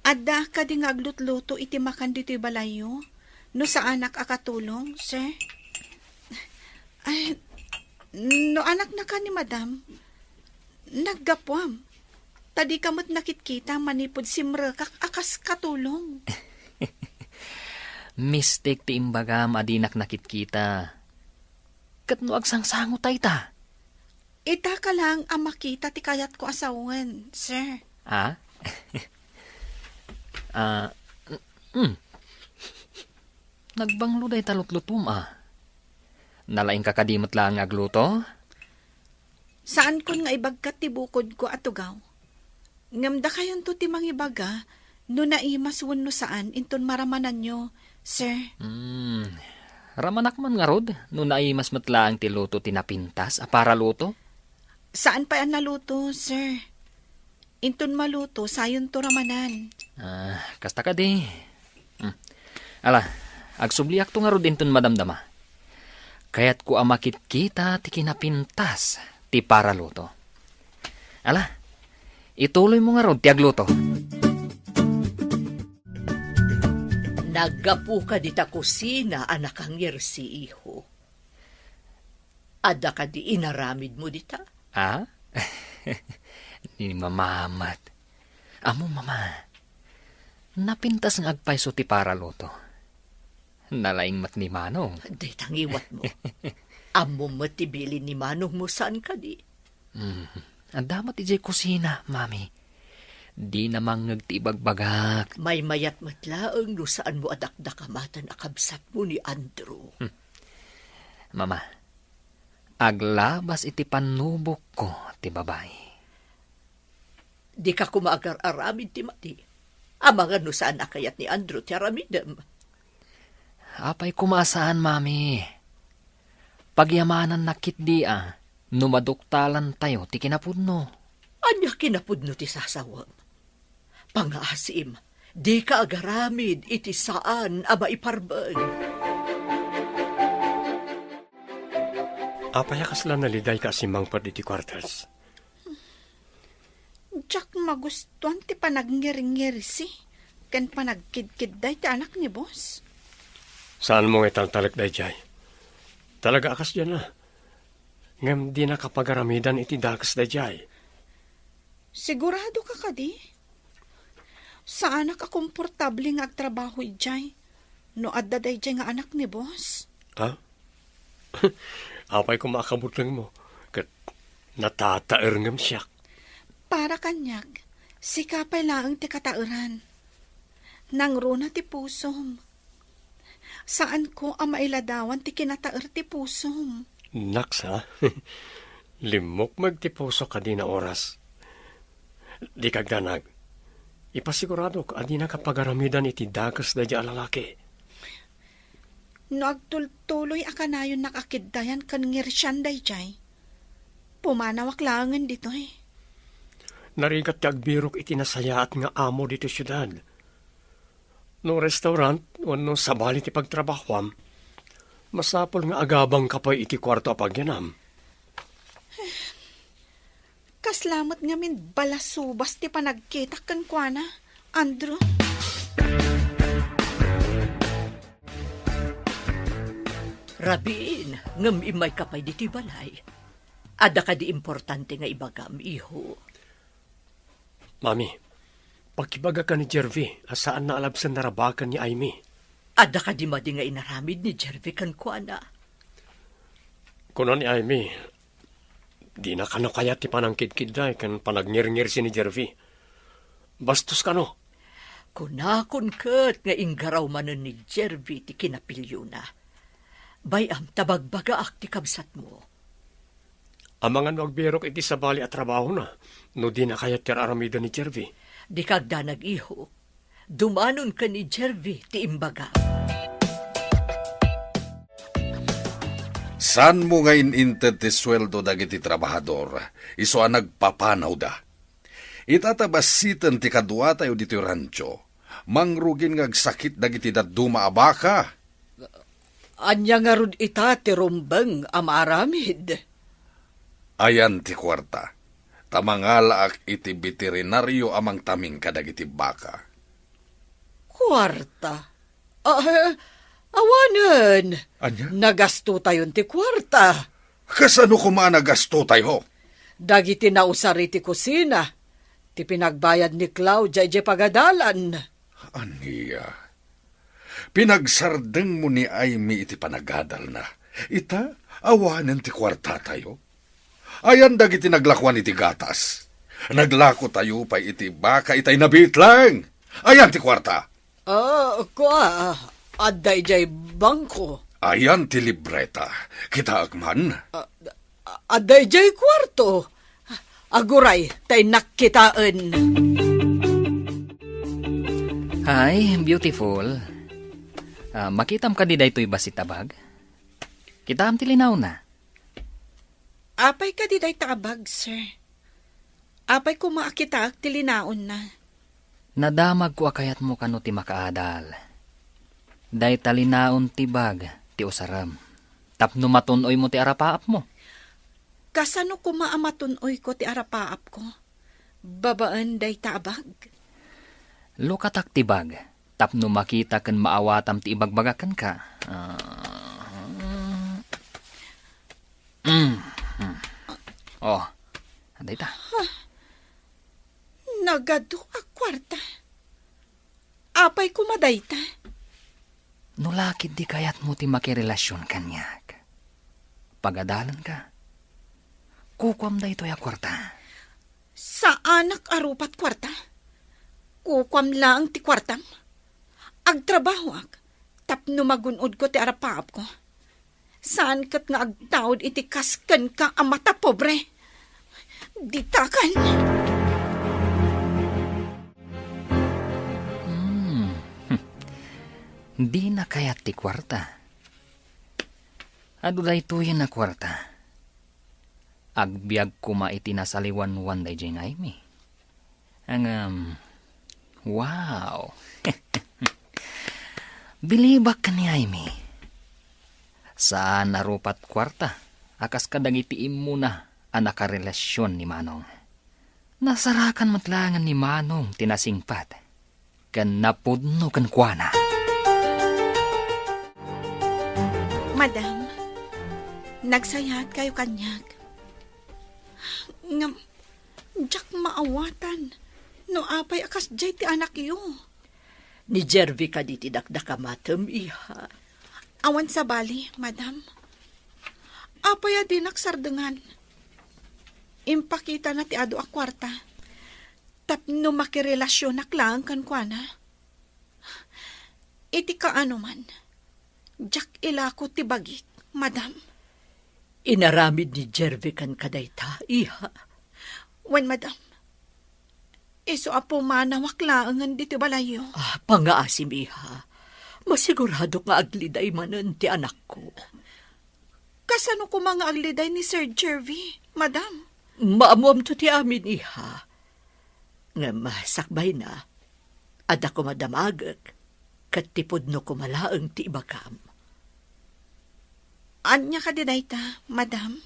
Adda kadi nga aglutluto iti makan ditoy balayyo, no saanak a katulong, sir? Ay, no anaknaka ni Madam, naggapuam. Ta dika met nakitkita manipud simrekak a kas katulong. Mistik ti imbagam a dinak nakitkita. Ket no agsangsango ta ita, Ita ka lang a makita ti kayatko a sawen, sir. Ah? Ah, mm. Nagbanglo dayta lutlutom, a. Nalaingka kadi met laeng nga agluto? Saankon nga ibagkat ti bukodko a tugaw. Ngem dakayonto ti mangibaga no naimas wenno saan inton maramananyo, sir. Hmm. Ramanak man ngarud no naimas met laeng ti luto ti napintas a para luto? Saan pay a naluto, sir. Inton maluto, sayonto ramanan. Ah, kasta kadi. Hmm. Ala, agsubliakto ngarud inton madamdama. Kayatko a makitkita ti kinapintas ti para luto. Ala, ituloymo ngarud ti agluto. Naggapu ka dita kusina a nakangirsi, iho. Adda kadi inaramidmo dita? Ah? Ni Mama met. Ammom, Mama, napintas nga agpayso ti para luto. Nalaing met ni Manong. Dayta ngiwatmo. Ammom met ti bilin ni Manongmo, saan kadi? Hmm. Adda met idiay kusina, Mami. Dina mangngeg ti ibagbagak. Maymayat met laeng no saanmo a dakdakamaten a kabsatmo ni Andrew. Hmm. Mama, aglabas iti pannubokko ti babai. Dika koma agar-aramid ti madi. Amangan no saan a kayat ni Andrew ti aramidem. Apay koma a saan, Mami? Pagyamanannak ketdi a no maduktalantayo ti kinapudno. Ania kinapudno ti sasawem? Pangaasim, dika agaramid iti saan a maiparbeng. Apay a kasla nalidayka a simmangpet iti kuartas? Diak magustuan ti panagngirngirsi ken panagkidkidday ti anak ni boss. Saanmo nga italtalek daydiay? Talaga a kasdiay. Ngem dinaka pagaramidan iti dakes daydiay. Sigurado ka kadi? Saanak a komportable nga agtrabaho idiay no adda daydiay nga anak ni boss. Ha? Apay koma a kabutengmo, ket natataer ngem siak. Para kaniak, sika pay laeng ti kataeran. Nangruna ti pusom. Saanko a mailadawan ti kinataer ti pusom. Naks, ha? Limmukmeg ti pusok a dina oras. Dika agdanag. Ipasiguradok a dinaka pagaramidan iti dakes daydiay a lalaki. No agtultuloy a kanayonnak a kiddayan ken ngirsian daydiay, pumanawak laengen ditoy. Narigat ti agbirok iti nasayaat nga amo ditoy siudad. No restaurant wenno sabali ti pagtrabahoam, masapul nga agabangka pay iti kuarto a pagyanam. Kasla met ngamin balasubas ti panagkitak kenkuana, Andrew. Rabiin, ngem immayka pay ditoy balay. Adda kadi importante nga ibagam, iho? Mami, pakibagaka ni Jervy a saanna a labsen narabaken ni Aimee. Adda kadi madi nga inaramid ni Jervy kenkuana? Kuna ni Aimee, dina kano kayat ti panangkidkidday ken panagngirngirsi ni Jervy. Bastos kano. Kunakon ket nga inggaraw manen ni Jervy ti kinapiliona. Bay-am ta bagbagaak ti kabsatmo. Amangan no agbirok iti sabali a trabahona no dina kayat ti ar-aramiden ni Jervy. Dika agdanag, iho. Dumanon ken ni Jervy ti imbaga. Saanmo nga in-inted ti sueldo dagiti trabahador, isu a nagpapanawda. Ita ta bassiten ti kaduatayo ditoy rancho, mangrugin nga agsakit dagiti dadduma a baka. Ania ngarud ita ti rumbeng a maaramid? Ayan ti kuarta, ta mangalaak iti beterinario a mangtaming kadagiti baka. Kuarta? Ah, awanen. Ania? Nagastotayon ti kuarta. Kasano koma a nagastotayo? Dagiti nausar iti kusina, ti pinagbayad ni Claudia idiay pagadalan. Ania? Pinagsardengmo ni Aimee iti panagadalna. Ita, awanen ti kuartatayo. Ayan dagiti naglakuan iti gatas. Naglakotayo pay iti baka itay nabitleng. Ayan ti kuarta. Ah, kua, adda idiay bangko. Ayan ti libreta. Kitaek man. Ah, adda idiay kuarto. Aguray, tay nakkitaen. Hi, beautiful. Ah, makitam kadi daytoy bassit a bag? Kitaem ti linaonna. Apay kadi dayta a bag, sir? Apay koma a kitaek ti linaonna? Nadamagko a kayatmo kano ti makaadal. Dayta linaon ti bag ti usarem. Tapno matun-oymo ti arapaapmo. Kasano koma a matun-oyko ti arapaapko? Babaen dayta a bag? Lukatak ti bag. Tapno makita ken maawatam ti ibagbagak kenka. Ah, mm, mm. Oh, dayta. Nagadu a kuarta. Apay koma dayta? No la ketdi kayatmo ti makirelasion kaniak, pagadalenka. Kukuam daytoy a kuarta. Saanak a rupat kuarta. Kukuam laeng ti kuartam. Agtrabahoak tapno magun-odko ti arapaapko. Saan ket nga agtaud iti kas kenka a matapobre. Ditakan! Hmm. Dina kayat ti kuarta. Adu daytoyen a kuarta. Agbiag koma iti nasaliwanwan daydiay nga Aimee. Ngem, wow! Bilibak ken ni Aimee. Saan a rupat kuarta a kas kadagiti immuna a nakarelasion ni Manong. Nasarakan met laengen ni Manong ti nasingpet ken napudno kenkuana. Madam, nagsayaat kayo kaniak. Ngem, diak maawatan no apay a kasdiay ti anakyo. Ni Jervy kadi ti dakdakamatem, iha? Awan sabali, madam. Apay a dinak sardengan? Impakitana ti adu a kuarta tapno makirelasionak laeng kenkuana. Iti kaanoman, diak ilako ti bagik, madam. Inaramid ni Jervy kenka dayta, iha? Wen, madam. Isu a pumanawak laengen ditoy balayyo. Ah, pangngaasim, iha. Masiguradok nga agliday manen ti anakko. Kasano koma nga agliday ni Sir Jervy, madam? Maammoamto ti amin, iha. Ngem sakbayna, adda koma damagek, ket ti pudno koma laeng ti ibagam. Ania kadi dayta, madam?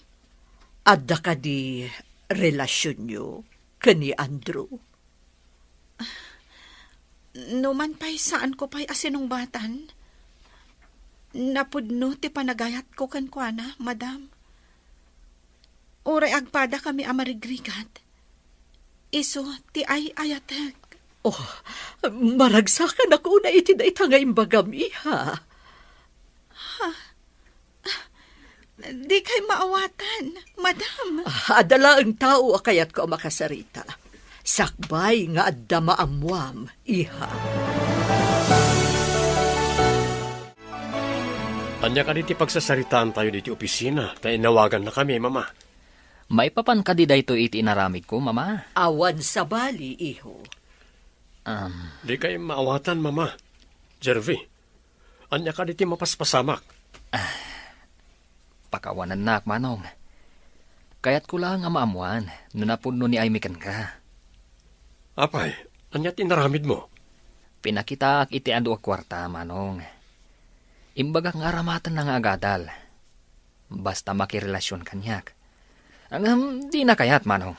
Adda kadi relasionyo ken ni Andrew? Numan pay saanko pay a sinungbatan, napudno ti panagayatko kenkuana, madam. Uray agpadakami a marigrigat, isu ti ay-ayatek. Oh, maragsakannak unay iti dayta nga imbagam, iha. Ha? Dikay maawatan, madam. Ah, adda laeng tao a kayatko a makasarita. Sakbay nga adda maammoam, iha. Ania kadi ti pagsasaritaantayo ditoy opisina ta inawagannakami, Mama? Maipapan kadi daytoy iti inaramidko, Mama? Awan sabali, iho. Um. Dikay maawatan, Mama. Jervy, ania kadi ti mapaspasamak? Ah, pakawanennak, Manong. Kayatko laeng a maammoan no napudno ni Aimee kenka. Apay, ania ti inaramidmo? Pinakitaak iti adu a kuarta, Manong. Imbagak nga aramatenna nga agadal. Basta makirelasion kaniak. Ngem, dina kayat, Manong.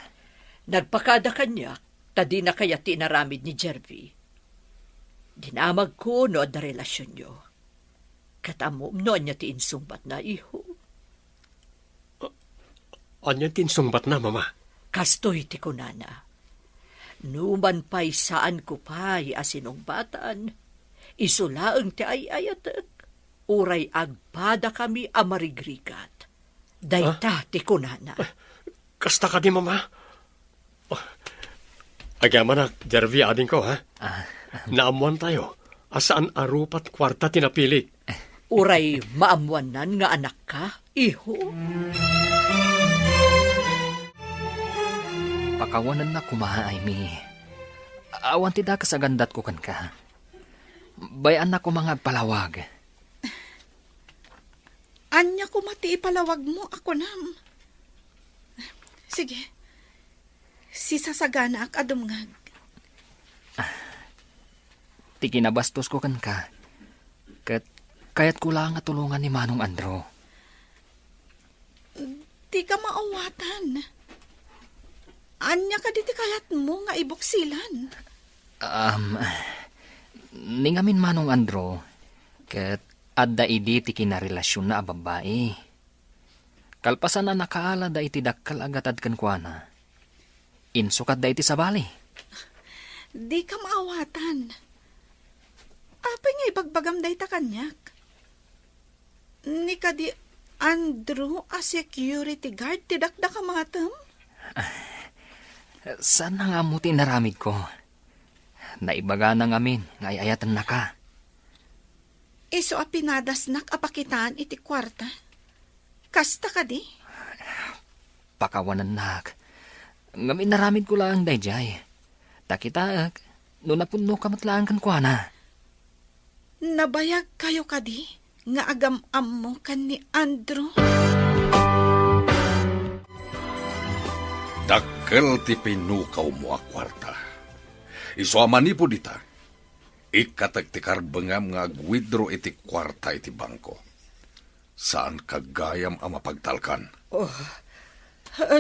Nagpakada kaniak ta dina kayat ti inaramid ni Jervy. Dinamagko no adda relasionyo. Ket ammom no ania ti insungbatna, iho? A-, ania ti insungbatna, Mama? Kastoy ti kunana, "Numan pay saanko pay a sinungbatan, isu laeng ti ay-ayatek, uray agpadakami a marigrigat." Dayta ti kunana. Ah, Kasta kadi, Mama? Oh, agyamanak, Jervie, adingko, ha? Ah. Naammoantayo a saan a rupa't kuarta ti napilik. Uray maammoannan nga anakka, iho? Pakawanennak koma, Amy. Awan ti dakes a gandatko kenka. Bay-annak koma nga agpalawag. Ania koma ti ipalawagmo a kunam? Sige, sisasaganaak a dumngeg. Ti kinabastosko kenka, ket kayatko laeng a tulongan ni Manong Andrew. Dika maawatan. Ania kadi ti kayatmo nga ibuksilan? Um, ni ngamin, Manong Andrew, ket adda idi ti kinarelasionna a babbai. Kalpasan a nakaalada iti dakkel a gatad kenkuana, insukatda iti sabali. Dika maawatan. Apay nga ibagbagam dayta kaniak? Ni kadi Andrew a security guard ti dakdakamatem? Saan nga ammo ti inaramidko. Naibagana ngamin nga ay-ayatennaka. Isu a pinadasnak a pakitaan iti kuarta. Kasta kadi? Pakawanennak. Ngem inaramidko laeng daydiay. Ta kitaek, no napudnoka met laeng kenkuana. Nabayagkayo kadi nga agam-ammo ken ni Andrew? Dakkel ti pinukawmo a kuarta. Isu a manipud ita, ikkatek ti karbengam nga ag-withdraw iti kuarta iti bangko. Saanka gayam a mapagtalkan. Oh,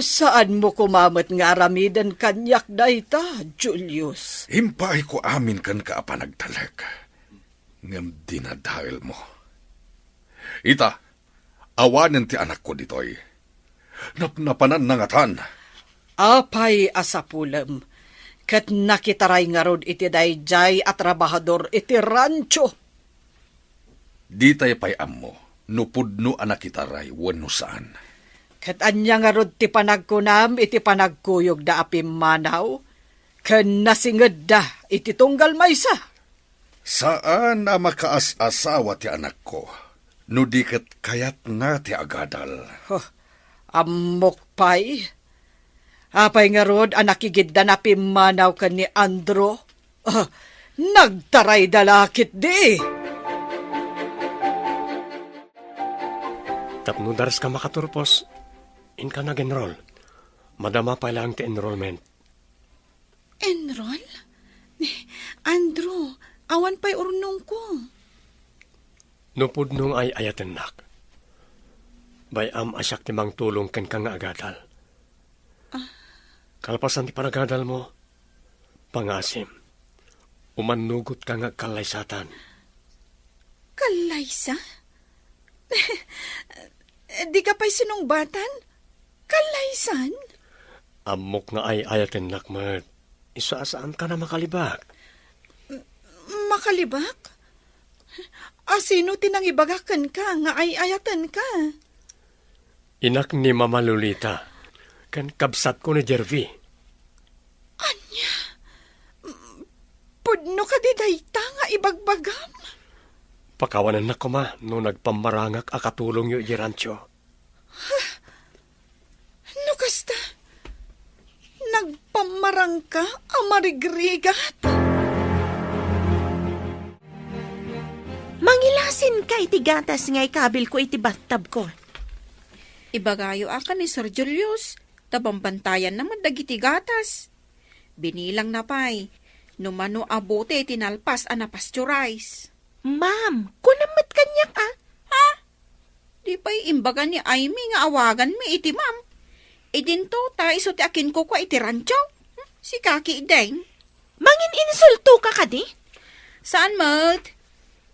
saanmo koma met nga aramiden kaniak dayta, Julius? Impaayko amin kenka a panagtalek, ngem dinadaelmo. Ita, awanen ti anakko ditoy. Napnapananna ngatan. Apay a sapulem, ket nakitaray ngarud iti daydiay a trabahador iti rancho. Ditay pay ammo no pudno a nakitaray wenno saan. Ket ania ngarud ti panagkunam iti panagkuyogda a pimmanaw ken nasingedda iti tunggal maysa? Saan a makaas-asawa ti anakko no di ket kayatna ti agadal. Huh, ammok pay. Apay ngarud a nakigiddan a pimmanaw ken ni Andrew? Ah, nagtarayda la ketdi. Tapno dares ka makaturpos, inka nag-enroll. Madama pay laeng ti enrollment. Enroll? Andrew, awan pay urnongko. No pudno nga ay-ayatennak, bay-am a siak ti mangtulong kenka nga agadal. Ah. Kalpasan ti panagadalmo, pangaasim, umannugotka nga agkallaysatan. Kallaysa? Dika pay sinungbatan? Kallaysan? Ammok nga ay-ayatennak met. Isu a saanka a makalibak. M-, makalibak? A sino ti nangibaga kenka nga ay-ayatenka? Inak ni Mama Lolita, ken kabsatko ni Jervie. Ania? M-, pudno kadi dayta nga ibagbagam? Pakawanennak koma no nagpammarangak a katulongyo idiay rancho. Ha? No kasta, nagpammarangka a marigrigat? Mangilasinka iti gatas nga ikabilko iti bathtubko. Ibagayo a ken ni Sir Julius, ta bambantayanna met dagiti gatas. Binilangna pay, no mano a bote ti nalpas a na-pasteurize. Ma'am, kunam met kaniak, a? Ha? Di pay imbaga ni Aimee nga awaganmi iti ma'am. Idinto ta isu ti akinkukua iti rancho. Hmm? Sika ketdin. Mangin-insultoka kadi? Saan met?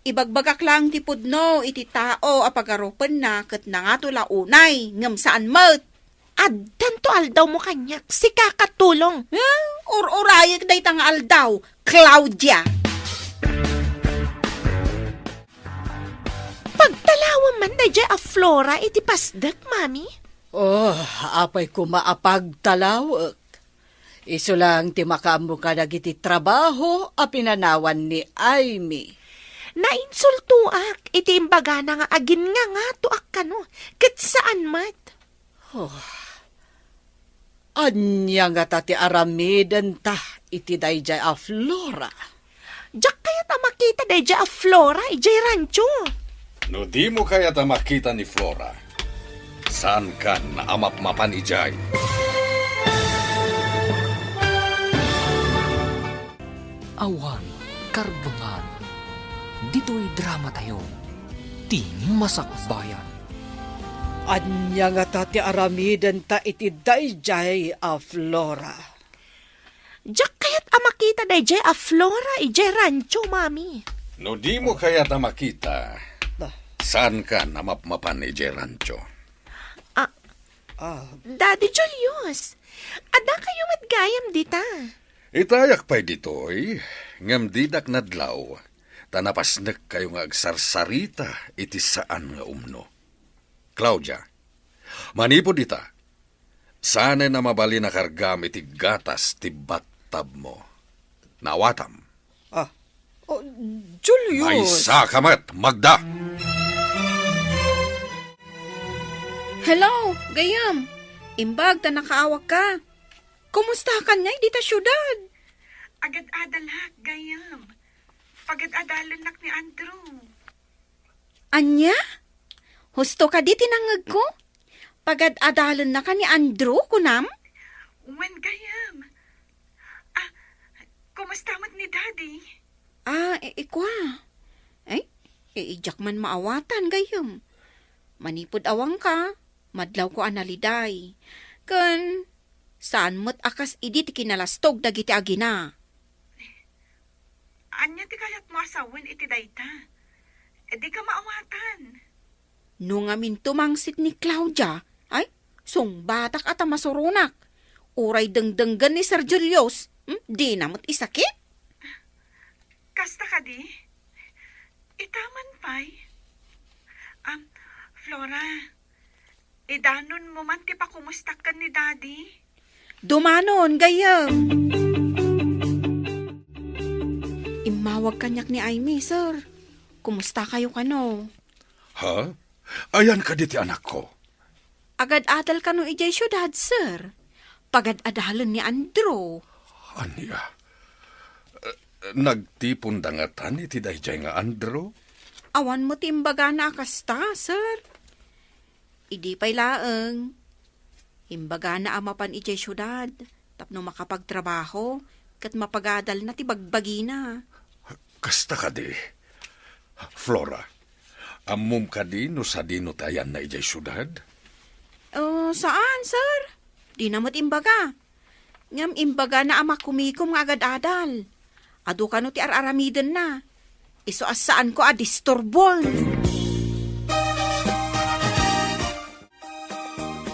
Ibagbagak laeng ti pudno iti tao a pagarupenna ket nangato la unay, ngem saan met. Addanto aldawmo kaniak, sika katulong. Eh, ur-urayek dayta nga aldaw, Claudia. Pagtalawam man daydiay a Flora iti pasdek, Mami. Oh, apay koma a pagtalawek. Isu lang ti makaammo kadagiti trabaho a pinanawan ni Aimee. Nainsultoak iti imbagana nga aginngangato a kano, ket saan met. Oh, ania ngata ti aramidenta iti daydiay a Flora? Diak kayat a makita daydiay a Flora idiay rancho. No dimo kayat a makita ni Flora, saankan a mapmapan idiay. Awan karbengan. Ditoy dramatayo, ti Masakbayan. Ania ngata ti aramidenta iti daydiay a Flora? Diak kayat a makita daydiay a Flora idiay rancho, Mami. No dimo kayat a makita, saankan a mapmapan idiay rancho. Ah, Ah, Daddy Julius, adda kayo met gayam dita. Itayak pay ditoy, ngem didak nadlaw, ta napasnekkayo nga agsarsarita iti saan nga umno. Claudia, manipud ita, saanen a mabalin a kargam iti gatas ti battabmo. Naawatam. Ah, oh, Julius. Maysa ka met, Magda! Hello, gayyem. Imbag ta nakaawagka. Kumustakan ngay dita siudad? Agad-adalak, gayyem. Pagad-adalennak ni Andrew. Ania? Husto kadi ti nangngegko? Pagad-adalennaka ni Andrew, kunam? Wen, gayyem. Ah, kumusta met ni Daddy? Ah, i-, ikua. Ay, i-, idiak man maawatan, gayyem. Manipud awanka, madlawko a naliday. Ken, saan met a kas idi ti kinalastog dagiti agina. Ania ti kayatmo a sawen iti dayta? Dika maawatan. No ngamin tumangsit ni Claudia, ay, sungbatak a ta masuronak. Uray dengdenggen ni Sir Julius, hmm, dina met isakit. Kasta kadi? Ita man pay? Am, Flora, idanonmo man ti pakumustak ken ni Daddy? Dumanon, gayyem. Immawag kaniak ni Aimee, sir. Kumusta kayo kano? Ha? Ayan kadi ti anakko? Agad-adal kano idiay siudad, sir? Pagad-adalen ni Andrew. Ania? Eh, nagtipon da ngatan iti daydiay nga Andrew? Awan met ti imbagana a kasta, sir. Idi pay laeng, imbagana a mapan idiay siudad tapno makapagtrabaho ket mapagadalna ti bagbagina. Kasta kadi. Flora, ammom kadi no sadino ti ayanna idiay siudad? Oh, saan, sir. Dina met imbaga. Ngem imbagana a makumikom nga agad-adal. Adu kano ti ar-aramidenna. Isu a saanko a disturbon.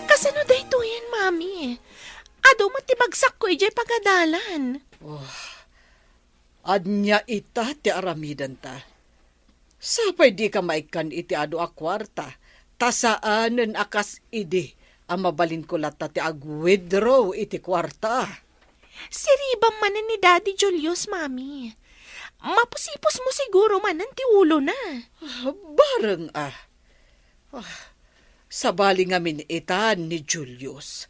Kasano daytoyen, Mami? Adu met ti bagsakko idiay pagadalan. Oh, ania ita ti aramidenta? Sapay dika maikkan iti adu a kuarta, ta saanen a kas idi a mabalinko latta ti ag-withdraw iti kuarta. Siribam manen ni Daddy Julius, Mami. Mapusipusmo siguro manen ti ulona. Ah, bareng a. Ah, sabali ngamin ita ni Julius.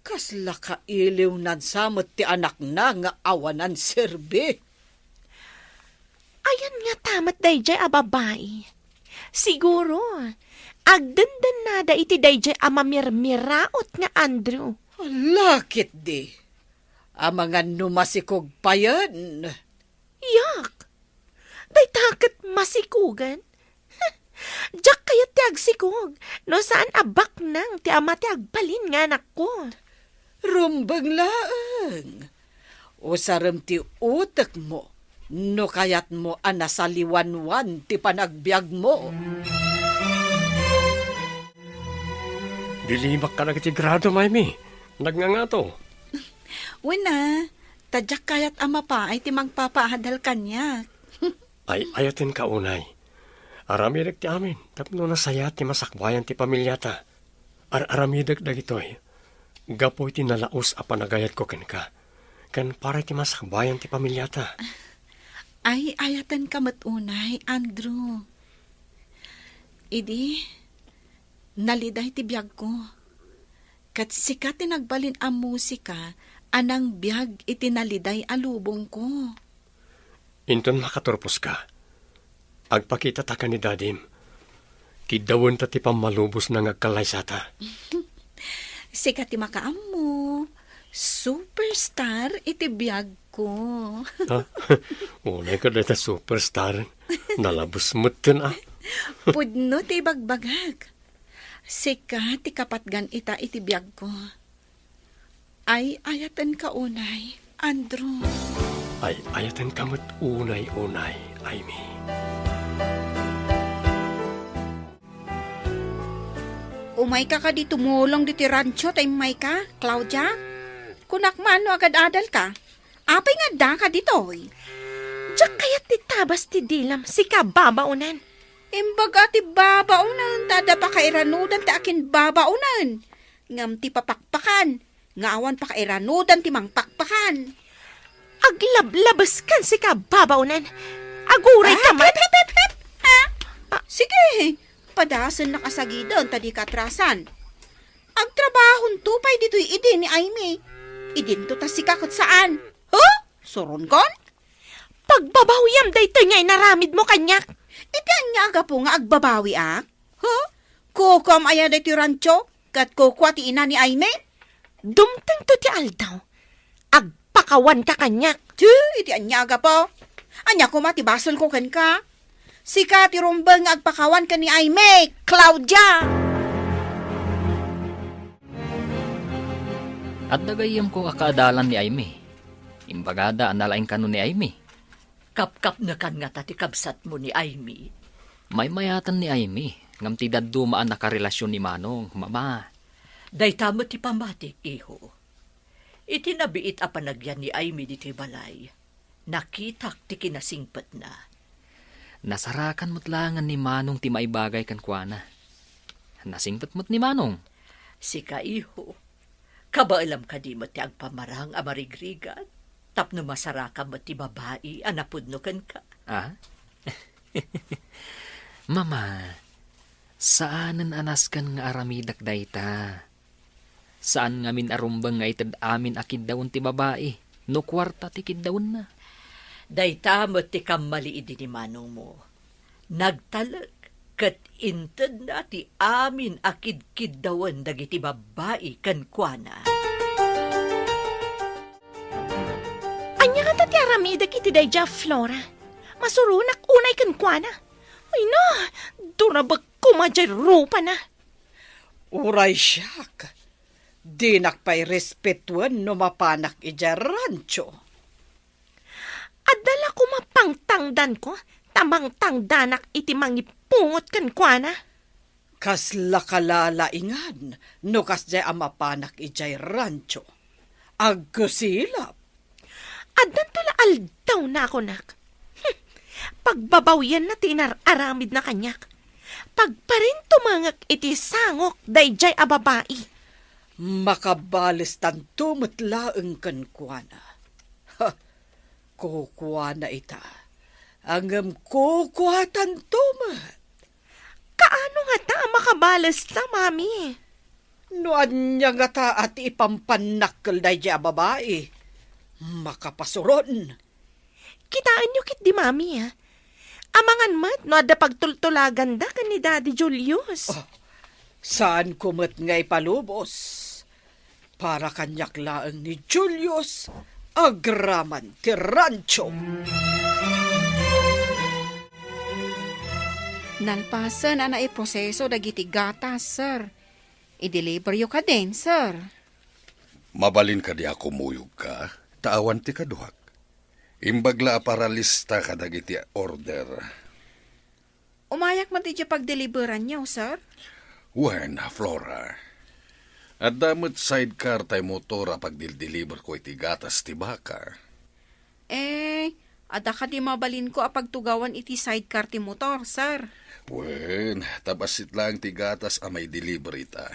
Kasla kailiwnan sa met ti anakna nga awanan serbi. Ayan ngata met daydiay a babai. Siguro, agdendennada iti daydiay a mamirmiraot nga Andrew. Lakit di. Amangan no masikog payen. Yak! Dayta ket masikogen? Diak kayat ti agsikog no saan a baknang ti ama ti agbalin nga anakko. Rumbeng laeng. Usarem ti utekmo no kayatmo a nasaliwanwan ti panagbiagmo. Dilimak kadagiti grado, Maymi. Nagngangato. Wen a, ta diak kayat a mapaay ti mangpapaadal kaniak. Ay-ayatenka unay. Aramidek ti amin tapno nasayaat ti masakbayan ti pamiliata. Ar-aramidek dagitoy gapu iti nalaus a panagayatko kenka, ken para iti masakbayan ti familiata. Ay, ayatenka met unay, Andrew. Idi, naliday ti biagko. Ket sika ti nagbalin a musika a nangbiag iti naliday a lubongko. Inton makaturposka, agpakitata ken ni Dadim. Kiddawenta ti pammalubosna nga agkallaysata. Sika ti makaammo. Superstar iti biagko. Ha? Unay ka dayta superstar. Nalabes metten, a. Pudno ti ibagbagak. Sika ti kapatgan ita iti biagko. Ay, ayatenka unay, Andrew. Ay, ayatenka met unay, unay, Aimee. Umayka kadi tumulong ditoy rancho ta immayka, Claudia? Kunak man no agad-adalka. Apay nga addaka ditoy? Diak kayat ti tabas ti dilam, sika babaonen. Imbaga ti babaonen, ta adda pakairanudan ti akinbabaonen. Ngem ti papakpakan, nga awan pakairanudan ti mangpakpakan. Aglablabeskan, sika babaonen. Agurayka man. Hep, hep, hep, hep! Ha? Ah. Sige, padasennaka sagiden ta dika atrasan. Agtrabahonto pay ditoy idi ni Aimee. Idinto ta sika ket saan. Huh? Suronkon? Pagbabawiam daytoy nga inaramidmo kaniak. Iti ania a gapu nga agbabawiak? Huh? Kukuam aya daytoy rancho? Ket kukua ti ina ni Aimee? Dumtengto ti aldaw. Agpakawanka kaniak. Ti, iti ania a gapu? Ania koma ti basolko kenka? Sika ti rumbeng nga agpakawan ken ni Aimee, Claudia! Adda gayyemko a kaadalan ni Aimee. Imbagada a nalaing kano ni Aimee. Kapkapnekan ngata ti kabsatmo ni Aimee? Maymayaten ni Aimee, ngem ti dadduma a nakarelasion ni Manong, Mama. Dayta met ti pammatik, iho. Iti nabiit a panagyan ni Aimee ditoy balay, nakitak ti kinasingpetna. Nasarakan met laengen ni Manong ti maibagay kenkuana. Nasingpet met ni Manong. Sika, iho, kabaelam kadi met ti agpamarang a marigrigat tapno masarakam met ti babai a napudno kenka? Ah? Mama, saanen a nasken nga aramidek dayta. Saan ngamin a rumbeng nga ited amin a kiddawen ti babai no kuarta ti kiddawenna. Dayta met ti kammali idi ni manongmo. Nagtalek ket intedna ti amin a kidkiddawen dagiti babbai kenkuana. Ania ngata ti aramidek iti daydiay a Flora? Masuronak unay kenkuana. Ay na, durabek koma diay rupana. Uray siak, dinak pay respetuen no mapanak idiay rancho. Adda la koma pangtangdanko, ta mangtangdanak iti mangipungot kenkuana. Kasla kalalaingan no kasdiay a mapanak idiay rancho. Agkusilap. Addanto la aldawna a kunak. Hmm. Pagbabawianna ti inar-aramidna kaniak. Pagparintumengek iti sangok daydiay a babai. Makabalestanto met laeng kenkuana. Ha, kukuana ita. Ngem kukuatanto met. Kaano ngata a makabalesta, Mami? No ania ngata a ti ipampanakkel daydiay a babai, makapasuron. Kitaenyo ketdi, Mami, a. Amangan met no adda pagtultulaganda ken ni Daddy Julius. Oh, saanko met nga ipalubos. Para kaniak laeng ni Julius agraman ti rancho. Nalpasen a naiproseso dagiti gatas, sir. I-deliveryo kadin, sir. Mabalin kadi a kumuyogka, ta awan ti kaduak. Imbag la a paralista kadagiti order. Umayak met idiay pagdeliveranyo, sir? Wen, Flora. Adda met sidecar tay motor a pagdildeliverko iti gatas ti baka. Eh, adda kadi mabalinko a pagtugawan iti sidecar ti motor, sir? Wen, ta bassit laeng ti gatas a maideliver ita.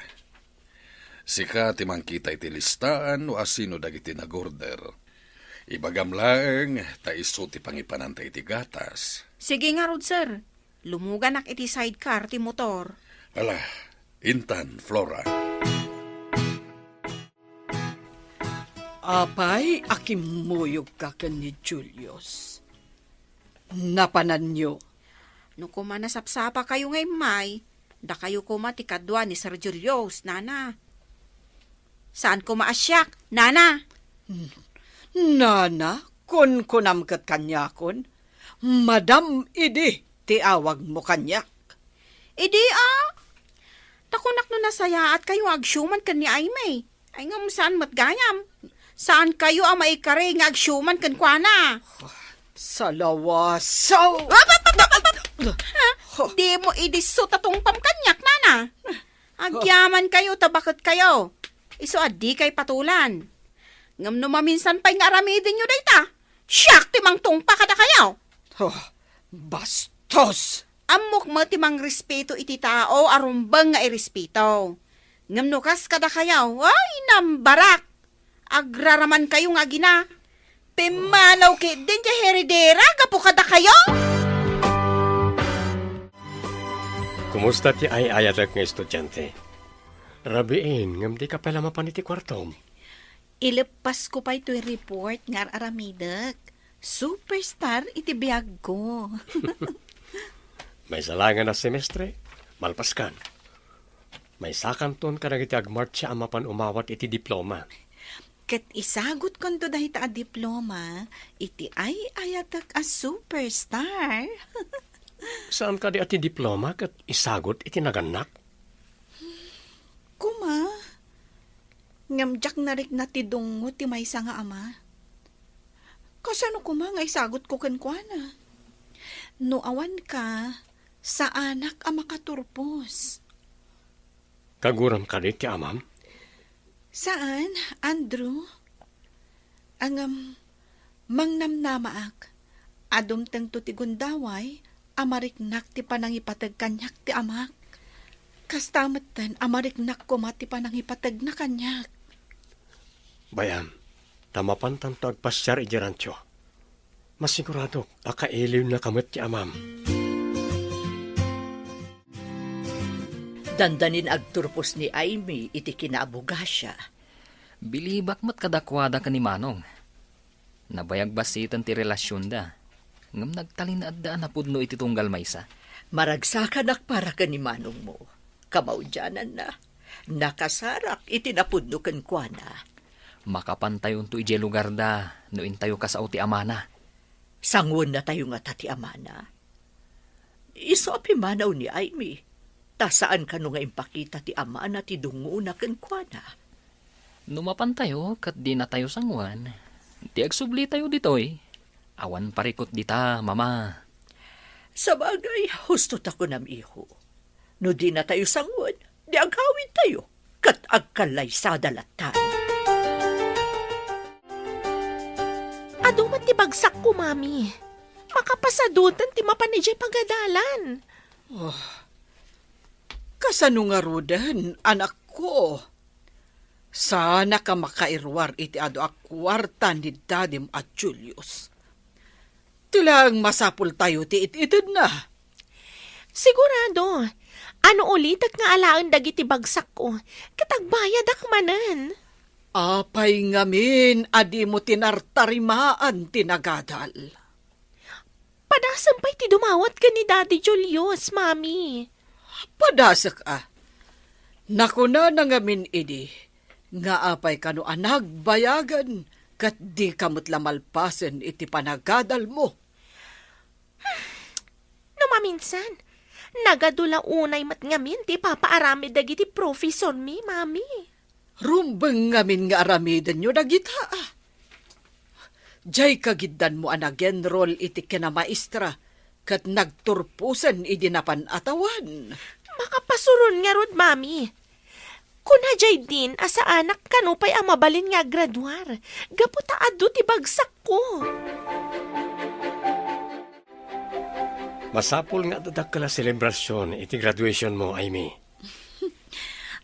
Sika ti mangkita iti listaan no asino dagiti nag-order. Ibagam laeng ta isu ti pangipananta iti gatas. Sige ngarud, sir. Lumuganak iti sidecar ti motor. Ala, intan, Flora. Apay a kimmuyogka ken ni Julius? Napananyo? No koma nasapsapakayo nga immay, dakayo koma ti kadua ni Sir Julius, nana. Saan koma a siak, nana? Nana, kunkunam ket kaniakon, Madam idi ti awagmo kaniak. Idi a? Ta kunak no nasayaatkayo nga agsiuman ken ni Aimee. Ay, ngem saan met gayam? Saankayo a maikari nga agsiuman kenkuana? Salawasaw! Ap, ap, ap, ap, ap, ap! Ha? Dimo idi isu ta tungpam kaniak, nana. Agyamankayo ta baketkayo. Isu a dikay patulan. Ngem no maminsan pay nga aramidenyo dayta, siak ti mangtungpa kadakayo. Oh, bastos! Ammok met ti mangrespeto iti tao a rumbeng nga irespeto. Ngem no kas kadakayo, ay, nambarak! Agraramankayo nga agina. Pimmanaw ketdin ti heredera gapu kadakayo! Kumusta ti ay-ayatek nga estudiante? Rabiin, ngem dika pay la mapan iti kuartom. Ileppasko pay toy report nga ar-aramidek. Superstar iti biagko. Maysa laengen a semestre, malpaskan. Maysakanton kadagiti agmartsa a mapan umawat iti diploma. Ket isagutkonto dayta a diploma iti ay-ayatek a superstar. Saan kadi a ti diploma ket isagut iti nagannak? Kuma, ngem diak narikna ti dungngo ti maysa nga ama. Kasano koma nga isagutko kenkuana? No awanka, saanak a makaturpos. Kaguram kadi ti amam? Saan, Andrew. Ngem, mangnamnamaak a dumtengto ti gundaway a mariknak ti panangipateg kaniak ti amak. Kasta metten a mariknak koma ti panangipategna kaniak. Bay-am, ta mapantanto agpasiar idiay rancho. Masiguradok a kailiwnaka met ti amam. Dandanin agturpos ni Aimee iti kinaabogasia. Bilibak met kadakuada ken ni Manong. Nabayag bassiten ti relasionda, ngem nagtalinaedda a napudno iti tunggal maysa. Maragsakanak para ken ni Manongmo. Kamaudiananna, nakasarak iti napudno kenkuana. Makapantayonto idiay lugarda no intayo kasao ti amana. Sanguennatayo ngata ti amana? Isu a pimmanaw ni Aimee, ta saan kano nga impakita ti amana ti dungngona kenkuana. No mapantayo ket dinatayo sangoan, ti agsublitayo ditoy. Awan parikut dita, Mama. Sabagay, husto ta kunam, iho. No dinatayo sangoan, di agawidtayo, ket agkallaysada latta. Adu met ti bagsakko, Mami. Makapasadutan ti mapan idiay pagadalan. Oh, kasano ngaruden, anakko? Saanak a makairuar iti adu a kuarta ni dadim a Julius. Ti laeng masapultayo ti it-itedna. Sigurado, no ulitek nga alaen dagiti bagsakko, ket agbayadak manen. Apay ngamin a dimo tinartarimaan ti nagadal? Padasem pay ti dumawat ken ni Daddy Julius, Mami. Padasek a. Nakunana ngamin idi nga apay kano a nagbayagan ket dika met la malpasen iti panagadalmo. No maminsan, nagadu la unay met ngamin ti ipapaaramid dagiti profesormi, Mami. Rumbeng ngamin nga aramidenyo dagita. Diay kagiddanmo a nag-enroll iti kinamaestra ket nagturposen idi napan a tawen. Makapasuron ngarud, Mami. Kuna diay din a saanak kano pay a mabalin nga aggraduar gapu ta adu ti bagsakko. Masapul nga adda dakkel a selebrasion iti graduationmo, Aimee.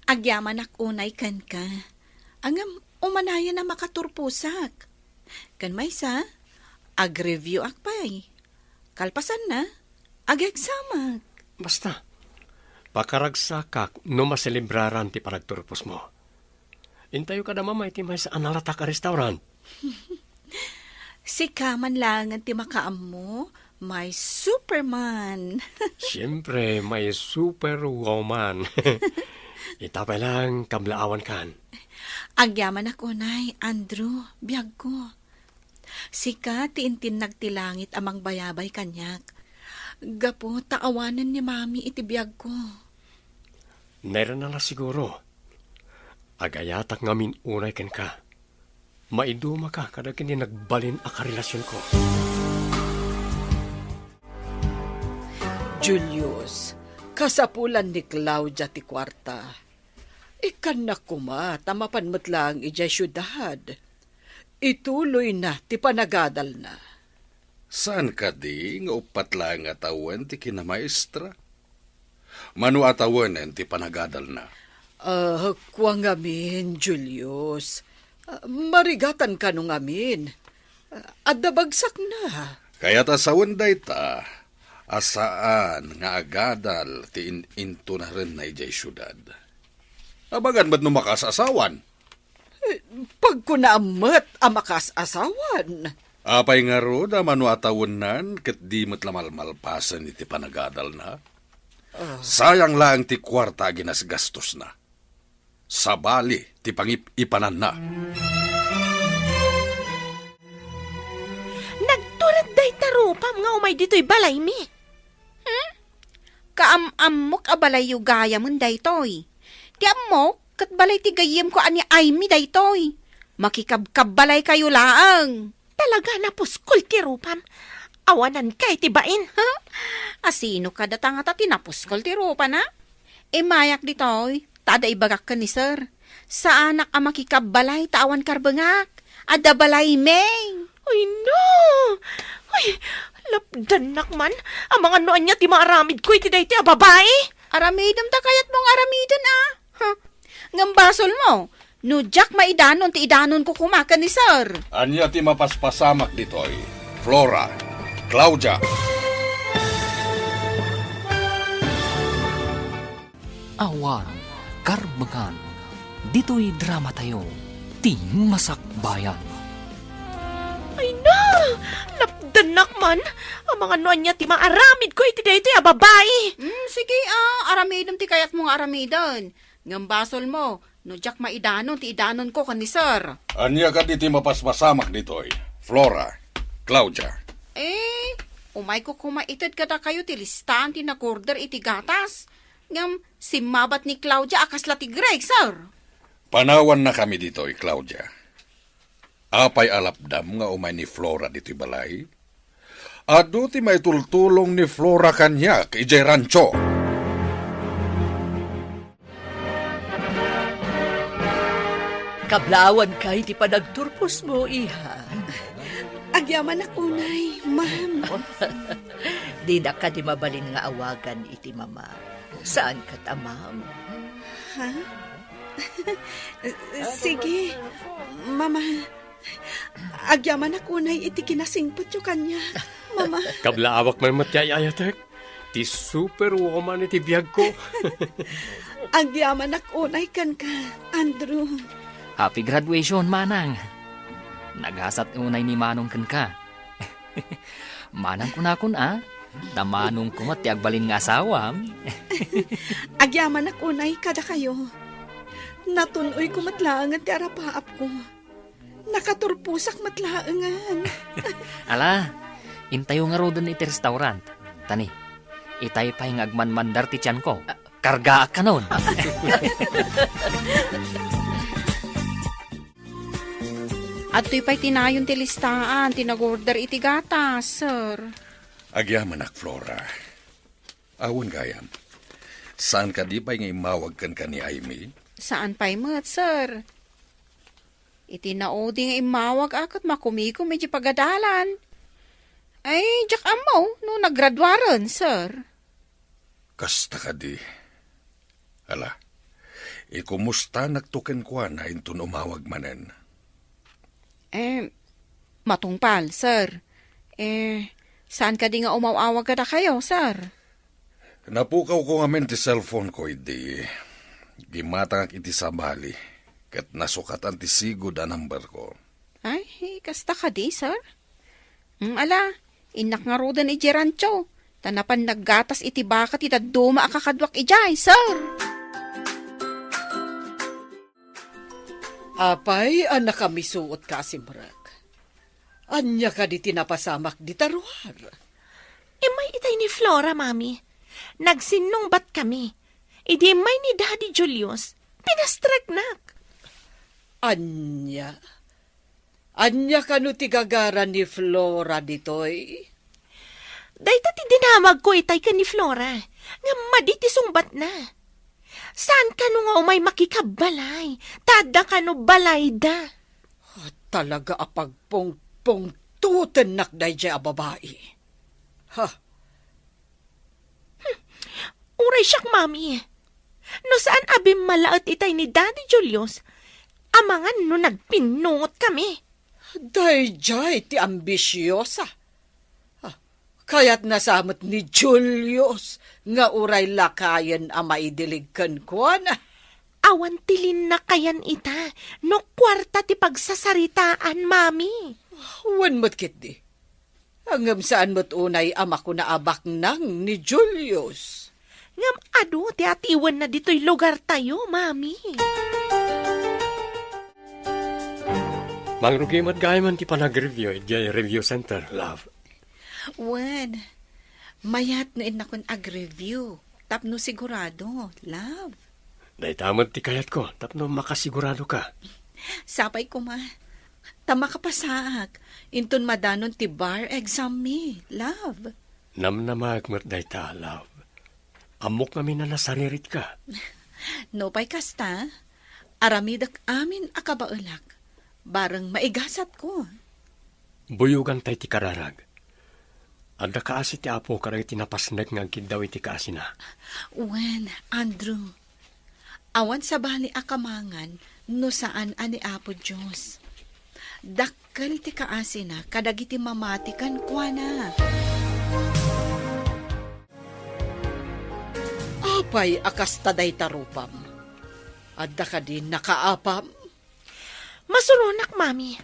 Agyamanak unay kenka. Ngem umanayen a makaturposak. Ken maysa, agreview-ak pay. Kalpasanna, agexamak. Basta, pakaragsakak no maselebraran ti panagturposmo. Intayo kada Mama iti maysa a nalatak a restaurant. Sika man laengen ti makaammo, my Superman. Siempre, my Superwoman. Ita pay lang, kablaawankan. Agyamanak unay, Andrew, biagko. Sika ti intinnag ti langit a mangbayabay kaniak. Gapu ta awanen ni Mami iti biagko. Nairana la siguro. Agayatak ngamin unay kenka. Maidumaka kadagiti nagbalin a karelasionko. Julius, kasapulan ni Claudia ti kuarta. Ikkanna koma ta mapan met laeng idiay siudad. Ituloyna ti panagadalna. Saan kadi nga uppat laeng a tawen ti kinamaestra? Mano a tawenen ti panagadalna? Ah, kua ngamin, Julius. Ah, marigatan kano ngamin. Ah, adda bagsakna. Kayat a sawen dayta, a saan nga agadal ti in-, intunarenna idiay siudad. Amangan met no makaasawan. Eh, pagkunaam met a makaasawan. Apay ngarud a mano a tawennan ket di met la malmalpasen iti panagadalna? Ah. Sayang laeng ti kuarta a ginasgastosna. Sabali ti pangip-ipananna. Nagtured dayta rupam nga umay ditoy balaymi. Hmm? Kaam-ammok a balayyo gayamen daytoy. Ti ammok, ket balay ti gayyemko a ni Aimee daytoy. Makikabkabbalaykayo laeng. Talaga napuskol ti rupam. Awananka iti bain, ha? Asino kada ta ngata ti napuskol ti rupana? Imayak ditoy, ta adda ibagak ken ni Sir. Saanak a makikabbalay ta awan karbengak. Adda balaymi. Ay, no! Ay, lapdannak man. Amangan no ania ti maaramidko iti daytoy a babai? Aramidem ta kayatmo nga aramiden, a. Huh. Ngem basolmo, no diak maidanon ti idanonko koma ken ni Sir. Ania ti mapaspasamak ditoy, Flora, Claudia? Awan karbengan ditoy dramatayo, ti Masakbayan. Ay na! Lapdannak man! Amangan no ania ti maaramidko iti daytoy a babai! Mm, sige, a, aramidem ti kayatmo nga aramiden. Ngem basolmo, no diak maidanon ti idanonko ken ni Sir. Ania kadi ti mapaspasamak ditoy, Flora, Claudia? Eh, umayko koma ited kadakayo ti listaan ti nag-order iti gatas. Ngem simmabat ni Claudia a kasla ti Greg, Sir. Panawannakami ditoy, Claudia. Apay a lapdam nga umay ni Flora ditoy balay? Adu ti maitultulong ni Flora kaniak idiay rancho. Kablaawanka iti panagturposmo, iha. Agyamanak unay, ma'am. Dina kadi mabalin nga awagan iti mama. Saan ket a ma'am? Ha? Sige, mama. Agyamanak unay iti kinasingpetyo kaniak, mama. Kablaawak man met ti ay-ayatek. Ti superwoman iti biagko. Agyamanak unay kenka, Andrew. Happy graduation, Manang. Nagasat unay ni Manong kenka. Manang kunakon, a? Ta manongko met ti agbalin nga asawam. Agyamanak unay kadakayo. Natun-oyko met laengen ti arapaapko. Nakaturposak met laengen. Ala, intayo ngaruden iti restaurant. Tani, itay pay nga agmanmandar ti tianko. Kargaak kanon. Adtoy pay ti nayon ti listaan ti nag-order iti gatas, sir. Agyamanak, Flora. Awan gayam. Saan kadi pay nga immawag kenka ni Aimee? Saan pay met, sir. Iti naudi nga immawag a ket makumikom iti pagadalan. Ay, diak ammo no naggraduaren, sir. Kasta kadi. Ala, Ikumustanakto kenkuana inton umawag manen. Eh, matungpal, sir. Eh, saan kadi nga umaw-awag kadakayo, sir? Napukawko ngamin ti cellphone ko idi gimmatangak iti sabali, ket nasukatan ti sigud a number ko. Ay, kasta kadi, sir? Hmm, ala, innak ngaruden idiay rancho, ta napan naggatas iti baka ti dadduma a kakaduak idiay, sir. Apay a nakamisuot ka a simrek? Ania kadi ti napasamak dita ruar? Immay itay ni Flora, Mami. Nagsinnungbat kami. Idi immay ni Daddy Julius, pinastreknak. Ania? Ania kano ti gagara ni Flora ditoy? Dayta ti dinamagko itay ken ni Flora, ngem madi ti sungbatna. Saan kano nga umay makikabbalay, ta adda kano balayda. Ah, talaga a pagpungpungtotennak daydiay a babai. Ha? Uray siak, Mami. No saan a bimmalaet itay ni Daddy Julius, amangan no nagpinnungot kami. Daydiay ti ambisiosa. Ah, kayatna sa met ni Julius nga uray lakayen a maidilig kenkuana. Awan ti linnakayan ita no kuarta ti pagsasaritaan, Mami. Wen met ketdi. Ngem saan met unay a makuna a baknang ni Julius. Ngem adu ti atiwenna ditoy lugartayo, Mami. Mangrugi met gayam ti panag-review idiay review center, love. Wen, mayat no innakon ag-review tapno sigurado, love. Dayta met ti kayatko tapno makasigurado ka. Sapay koma. Ta makapasaak inton madanon ti bar exam mi, love. Namnamaek met dayta, love. Ammok ngamin a nasaririt ka. Nupay kasta, aramidek amin a kabaelak, bareng maigasatko. Buyogantay ti kararag. Adda kaasi ti Apo kadagiti napasnek nga agkiddaw iti kaasina. Wen, Andrew, awan sabali a kamangan no saan a ni Apo Dios. Dakkel ti kaasina kadagiti mamati kenkuana. Apay a kasta dayta rupam? Adda kadi nakaapam? Masuronak, Mami.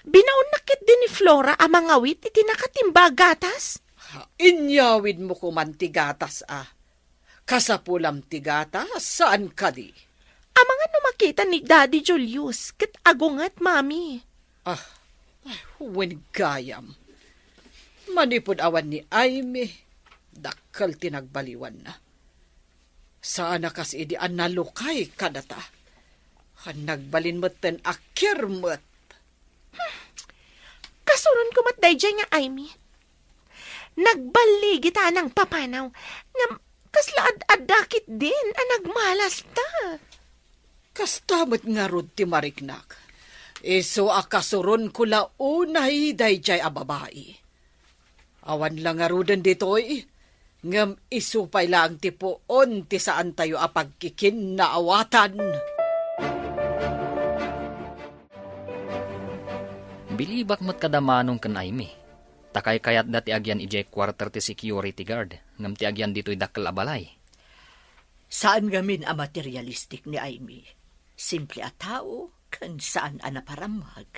Binaonnak ketdi ni Flora a mangawit iti nakatimba a gatas. Ha, inyawidmo koman ti gatas, a. Kasapulam ti gatas, saan kadi? Amangan no makita ni Daddy Julius ket agunget, Mami. Ah, ay, wen gayam. Manipud awan ni Aimee, dakkel ti nagbaliwanna. Saan a kas idi a nalukay kadata. Nagbalin metten a kirmet. Kasuronko met daydiay nga Aimee. Nagballigita a nangpapanaw, ngem kasla ad-adda ketdin a nagmalasta. Kasta met ngarud ti mariknak. Isu a kasuronko la unay daydiay a babai. Awan la ngaruden ditoy, ngem isu pay laeng ti puon ti saantayo a pagkikinnaawatan. Bilibak met kada Manong ken Aimee, ta kaykayatda ti agyan idiay quarter ti security guard, ngem ti agyan ditoy dakkel a balay. Saan ngamin a materialistic ni Aimee. Simple a tao, ken saan a naparammag.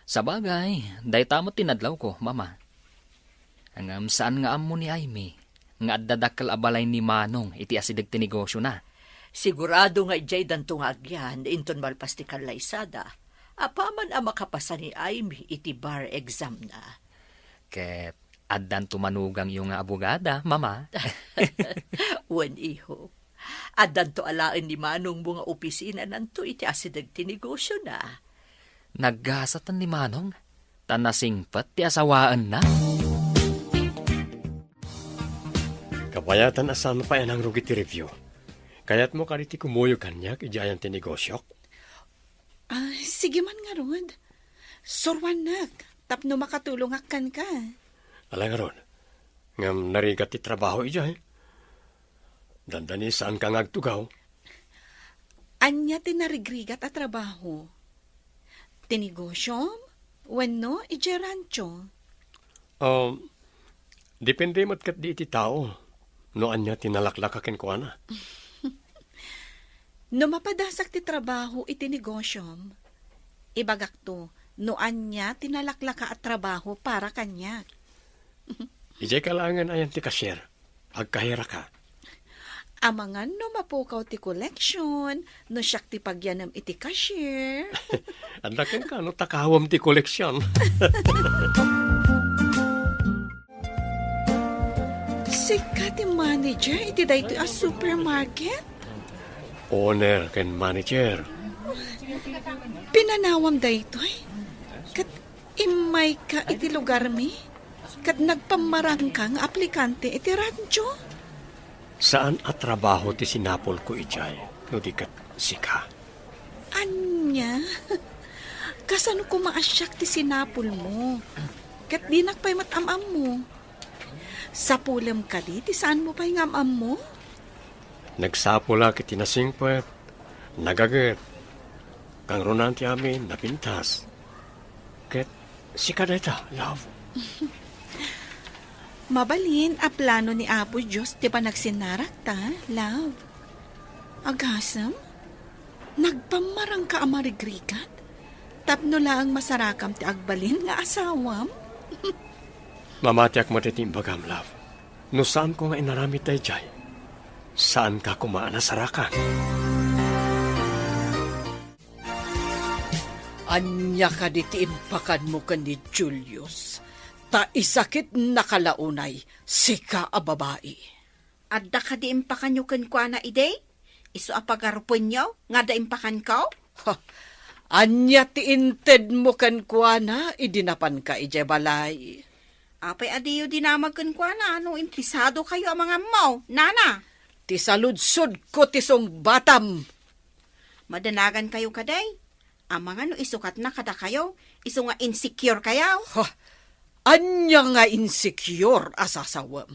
Sabagay, dayta met ti nadlawko, Mama. Ngem saan nga ammo ni Aimee nga adda dakkel a balay ni Manong iti asideg ti negosiona. Sigurado nga idiaydanto nga agyan inton malpas ti kallaysada, apaman a makapasa ni Aimee iti bar examna. Ket addanto manugangyo nga abogada, Mama. Wen, iho. Addanto alaen ni Manongmo nga opisinananto iti asideg ti negosiona. Naggasatan ni Manong, ta nasingpet ti asawaenna. Kabayatan a saan pay a nangrugi ti review. Kayatmo kadi ti kumuyog kaniak idiay ayan ti negosiok? Ah, sige man ngarud. Suruannak tapno makatulongak kenka. Ala ngarud, ngem narigat ti trabaho idiay. Dandani saanka nga agtugaw. Ania ti narigrigat a trabaho? Ti negosyom wenno idiay rancho? Um, depende met ketdi iti tao no ania ti nalaklaka kenkuana. No mapadasak ti trabaho iti negosyom, ibagakto no ania ti nalaklaka a trabaho para kaniak. Idiay ka laengen ayan ti cashier. Agkahiraka. Amangan no mapukaw ti koleksyon, no siak ti pagyanem iti cashier. Adda kenka no takawem ti koleksyon. Sika ti manager iti daytoy a supermarket? Owner ken manager. Pinanawam daytoy? Ket immayka iti lugarmi? Ket nagpammarangka nga aplikante iti radyo? Saan a trabaho ti sinapulko idiay, no di ket sika. Ania? Kasano koma a siak ti sinapulmo? Ket dinak pay met am-ammo. Sapulem kadi ti saanmo pay nga am-ammo? Nagsapulak iti nasingpet, nagaget, kangrunaan ti amin, napintas. Ket sika dayta, love. Mabalin a plano ni Apo Dios ti panagsinnarakta, love. Agasem, nagpammarangka a marigrigat? Tapno laeng masarakam ti agbalin nga asawam? Mamatiak met iti imbagam, love. No saanko nga inaramid daydiay, saanka koma a nasarakan. Ania kadi ti impakanmo ken ni Julius? Ta isakitnaka la unay, sika a babai. Adda kadi impakanyo kenkuana idi? Isu a pagarupenyo nga adda impakanko? Ha, ania ti intedmo kenkuana idi napanka idiay balay? Apay a diyo dinamag kenkuana no interesadokayo a mangammo, nana? Ti saludsodko ti sungbatam. Madanagankayo kadi? Amangan no isukatna kadakayo, isu nga insecure kayo. Ha? Ania nga insecure a sasawem?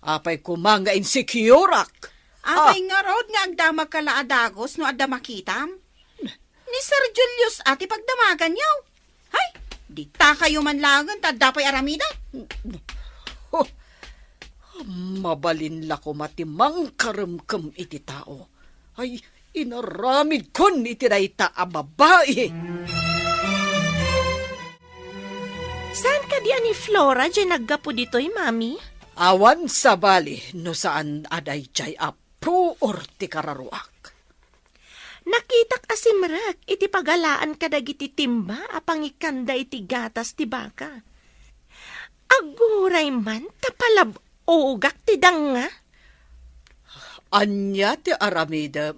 Apay koma nga insecureak? Apay ngarud nga agdamagka la a dagus no adda makitam? Ni Sir Julius a ti pagdamaganyo. Hay, ditakayo man laengen ta adda pay aramidek. Oh, mabalin la koma ti mangkaremkem iti tao. Ay, inaramidkon iti dayta a babai. Saan kadi a ni Flora diay naggapu ditoy, Mami? Awan sabali no saan a daydiay a puor ti kararuak. Nakitak a simrek iti pagalaan kadagiti timba a pangikkanda iti gatas ti baka. Aguray man ta palab-ogak ti danga. Ania ti aramidem?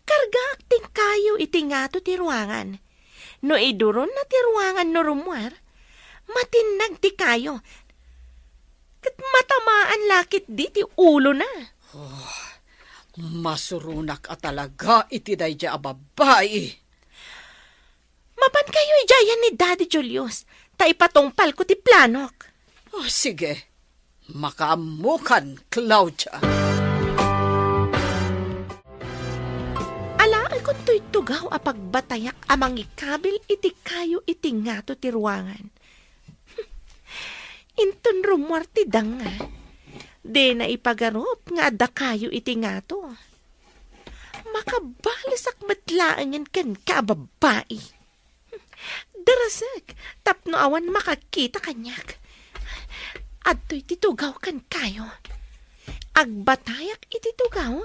Kargaak ti kayo iti ngato ti ruangan. No iduronna ti ruangan no rummuar, matinnag ti kayo. Ket matamaan la ketdi ti ulona. Oh, masuronak a talaga iti daydiay a babai. Mapankayo idiayen ni Daddy Julius, ta ipatungpalko ti planok. Oh, sige. Makaammokan, Claudia. Alaekon toy tugaw a pagbatayak a mangikabil iti kayo iti ngato ti ruangan. Inton rummuar ti danga, dina ipagarup nga adda kayo iti ngato. Makabalesak met laengen kenka a babai. Darasek, tapno awan makakita kaniak. Adtoy ti tugaw kenkayo. Agbatayak iti tugaw,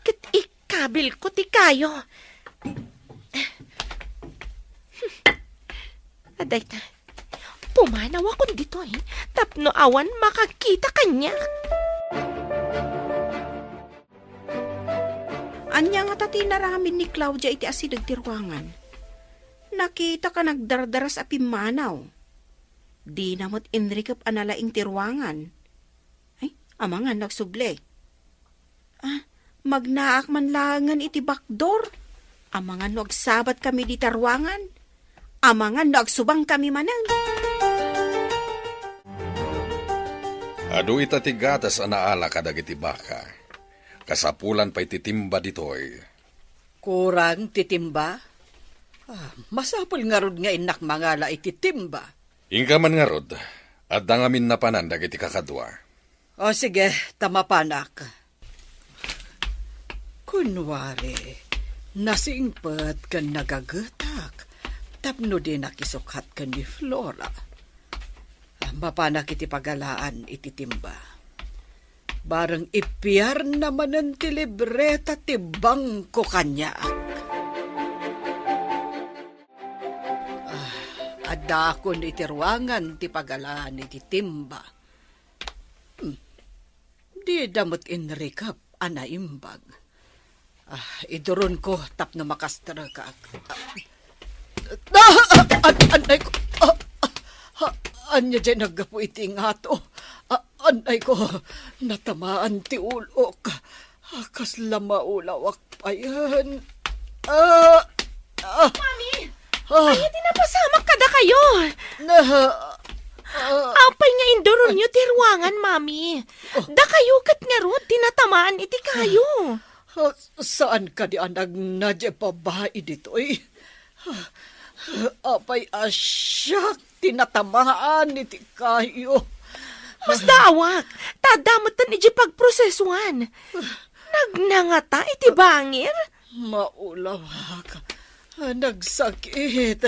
ket ikabilko ti kayo. Adayta, pumanawakon ditoy, tapno awan makakita kaniak. Ania ngata ti inaramid ni Claudia iti asideg ti ruangan? Nakitak a nagdardaras a pimmanaw. Dina met inrikep a nalaing ti ruangan. Ay, amangan no agsubli. Ah, magnaak man laengen iti bakdor. Amangan no agsabatkami dita ruangan. Amangan no agsubangkami manen. Adu ita ti gatas a naala kadagiti baka. Kasapulan pay ti timba ditoy. Kurang ti timba? Ah, masapul ngarud nga innak mangala iti timba. Inka man ngarud, adda ngamin napanan dagiti kakadua. O sige, ta mapanak. Kunwari, nasingpet ken nagagetak tapno dinak isukat ken ni Flora. Mapanak iti pagalaan iti timba. Bareng ipiarna manen ti libreta ti bangko kaniak. Ah, addaakon iti ruangan ti pagalaan iti timba. Hmm. Dida met inrikep a naimbag. Ah, iduronko tapno makastrekak. Ah, ah, an-, anay ko. Ah, ah, ah, ania diay naggapu iti ngato? Ah, anay ko, natamaan ti ulok. Ah, kasla maulawak payen. Ah, ah, Mami! Ah. Ania ti napasamak kadakayo? Na, ah, Apay nga induronyo ti ruangan, Mami? Oh. Dakayo ket ngarud ti natamaan iti kayo. Ah, saan kadi a nagna diay babai ditoy? Apay a siak ti natamaan iti kayo. Masdaawak, ta adda metten idiay pagprosesoan. Nagnangata iti bangir? Maulawak. Nagsakit.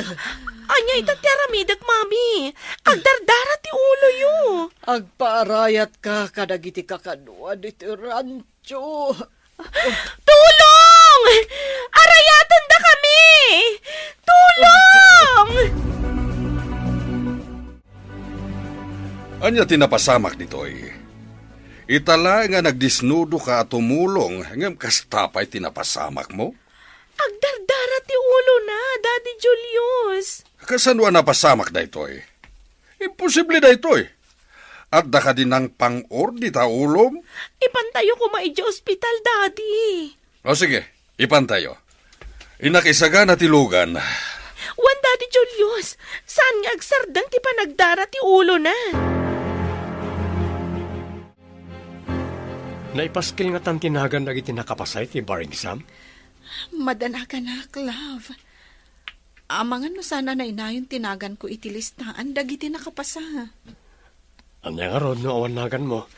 Ania ita ti aramidek, Mami? Agdardara ti uloyo. Agpaarayatka kadagiti kakadua ditoy rancho. Tulong! Arayatendakami! Tulong! Ania ti napasamak ditoy? Ita laeng a nagdisnudoka a tumulong, ngem kasta pay ti napasamakmo? Agdardara ti ulona, Daddy Julius. Kasano a napasamak daytoy? Imposible daytoy. Adda kadi nangpang-ordi ta ulom? Ipantayo koma idiay ospital, Daddy. O sige, ipantayo. Innak isagana ti lugan. Wen, Daddy Julius, saan nga agsardeng ti panagdara ti ulona. Naipaskil ngatan ti nagan dagiti nakapasa iti bar exam? Madanaganak, love. Amangan no saan a nainayon ti naganko iti listaan dagiti nakapasa. Ania ngarud no awan naganmo?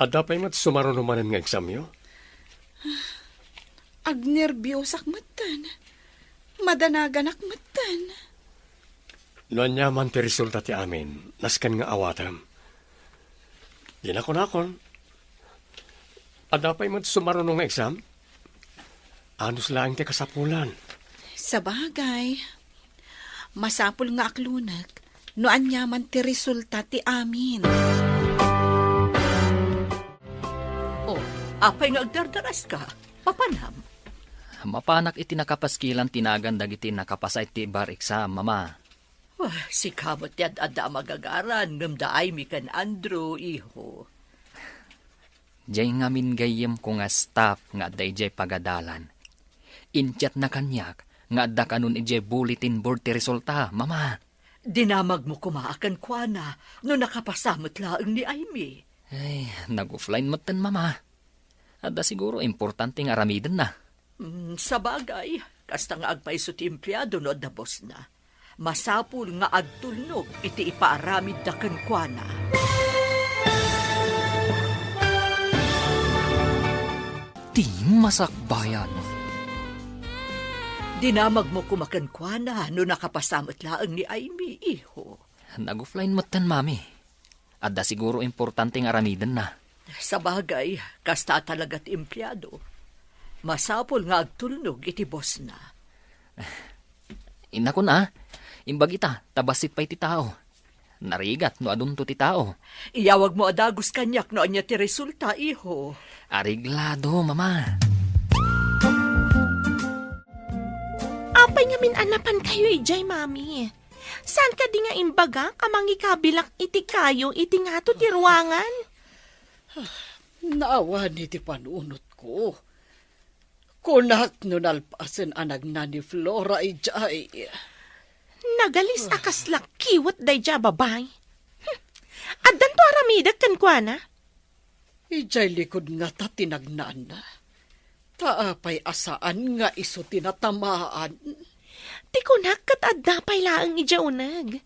Adda pay met sumaruno manen nga examyo? Agnerbiosak metten. Madanaganak metten. No aniaman ti resulta ti amin, nasken nga awatem. Dina kunakon, adda pay met sumaruno nga exam? Anus laeng ti kasapulan. Sabagay, masapul nga aklonek no aniaman ti resulta ti amin. Oh, apay nga agdardaraska? Papanam? Mapanak iti nakapaskilan ti nagan dagiti nakapasa iti bar exam, Mama. Ah, sika met ti ad-adda a magagaran, ngem da Aimee ken Andrew, iho. Diay ngamin gayyemko nga staff nga adda idiay pagadalan. Inchatna kaniak nga adda kanon idiay bulletin board ti resulta, Mama. Dinamagmo koma a kenkuana no nakapasa met laeng ni Aimee. Ay, nag-offline metten, Mama. Adda siguro importante nga aramidenna. Mm, sabagay, kasta nga agpayso ti empleado no adda bossna. Masapul nga agtulnog iti ipaaramidda kenkuana. Ti Masakbayan. Dinamagmo koma kenkuana no nakapasa met laeng ni Aimee, iho. Nag-offline metten, Mami. Adda siguro importante nga aramidenna. Sabagay, kasta a talaga ti empleado. Masapul nga agtulnog iti bossna. Innakon a, imbag ita, ta bassit pay ti tao. Narigat no adunto ti tao. Iyawagmo a dagus kaniak no ania ti resulta, iho. Areglado, Mama. Apay ngamin a napankayo idiay, Mami? Saan kadi nga imbagak a mangikabilak iti kayo iti ngato ti ruangan? Naawan iti panunotko. Kunak no nalpasen a nagna ni Flora idiay. Nagalis a kasla kiwet daydiay a babai. Hmm. Addanto aramidek kenkuana? Idiay likud ngata ti nagnaanna. Ta apay a saan nga isu ti natamaan? Ti kunak ket adda pay laeng idiay uneg.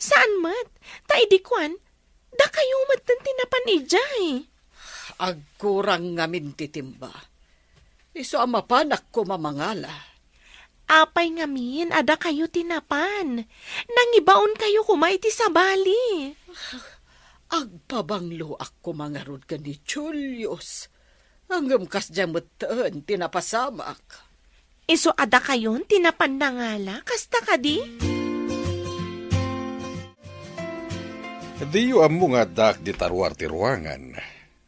Saan met, ta idi kuan, dakayo metten ti napan idiay. Agkurang ngamin ti timba. Isu a mapanak koma mangala. Apay ngamin a dakayo ti napan? Nangibaonkayo koma iti sabali. Agpabangloak koma ngarud ken ni Julius. Ngem kasdiay metten ti napasamak. Isu a dakayon ti napan nangala, kasta kadi? Diyo ammo nga addaak dita ruar ti ruangan.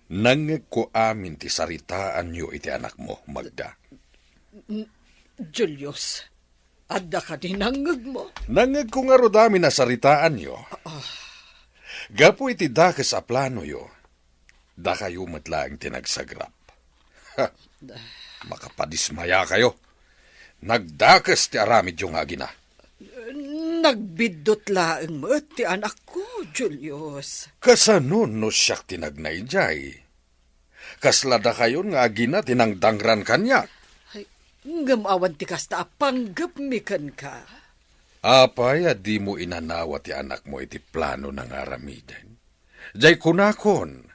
Nangngegko amin ti saritaanyo iti anakmo, Magda. N-, Julius, adda kadi nangngegmo? Nangngegko ngarud amin a saritaanyo. Ah. Gapu iti dakes a planoyo, dakayo met laeng ti nagsagrap. Ha! Makapadismayakayo. Nagdakes ti aramidyo nga agina. Nagbiddut laeng met ti anakko, Julius. Kasano no siak ti nagna idiay? Kasla dakayon nga agina ti nangdangran kaniak? Ay, ngem awan ti kasta a panggepmi kenka. Apay a dimo inanawa ti anakmo iti planona nga aramiden? Jay kunakon,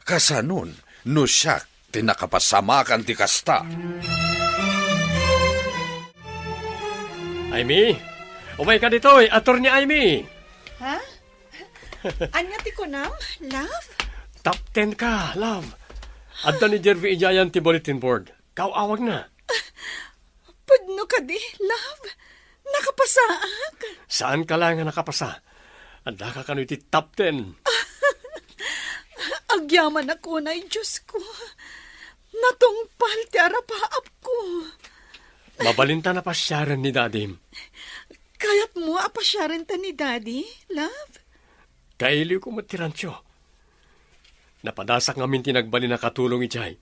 kasanon no siak ti nakapasamakan ti kasta? Aimee, umayka ditoy, Attorney Aimee! Ha? Ania ti kunam, love? Top ten ka, love. Adda ni Jervy idiay ti bulletin board. Kaaw-awagna. Pudno kadi, love? Nakapasaak? Saanka laeng a nakapasa. Addaka kano iti top ten. Agyamanak unay, Diosko. Natungpal ti arapaapko. Mabalinta a pasiaren ni Dadim. Kayatmo a pasiarenta ni Daddy, love? Kailiwko met ti rancho. Napadasak ngamin ti nagbalin a katulong idiay.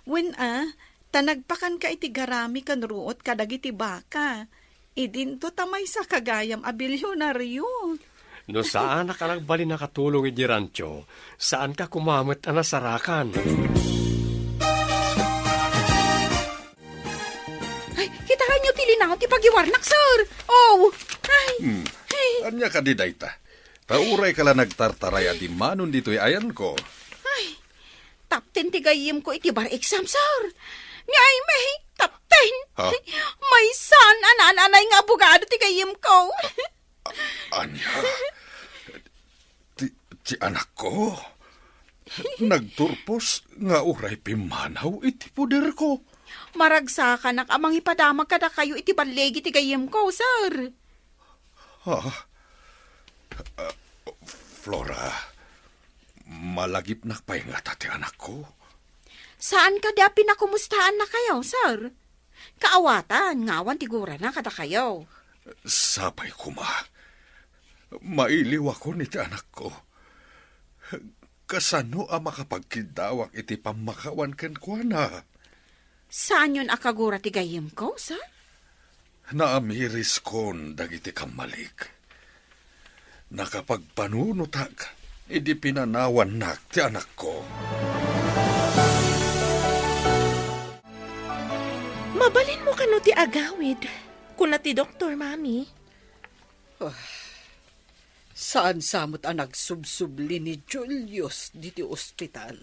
Wen a, ta nagpakanka iti garami ken ruot kadagiti baka. Idinto ta maysaka gayam a bilionario. No saanak a nagbalin a katulong iti rancho, saanka koma met a nasarakan. Ay, kitaenyo ti linaw ti pagiwarnak, sir. Oh, ay. Hmm. Ay. Ania kadi dayta? Ta urayka la nagtartaray a dimmanon ditoy ayanko. Ay, top ten ti gayyemko iti bar exam, sir. Ni Aimee, top ten. Ha? Maysan a naan-anay nga abogado ti gayyemko. A-, ania? Ti, ti anakko? Nagturpos nga uray pimmanaw iti poderko. Maragsakanak a mangipadamag kadakayo iti balligi ti gayyemko, sir. Ah, ah, Flora, malagipnak pay ngata ti anakko? Saan kadi a pinakumustaannakayo, sir? Kaawatan nga awan ti gurana kadakayo. Sapay koma. Mailiwakon iti anakko. Kasano a makapagkiddawak iti pammakawan kenkuana? Saanyon a kagura ti gayyemko, sir? Naamiriskon dagiti kammalik. Nakapagpanunotak idi pinanawannak ti anakko. Mabalinmo kano ti agawid, kuna ti doktor, Mami. Ah, saan sa met a nagsubsubli ni Julius diti ospital?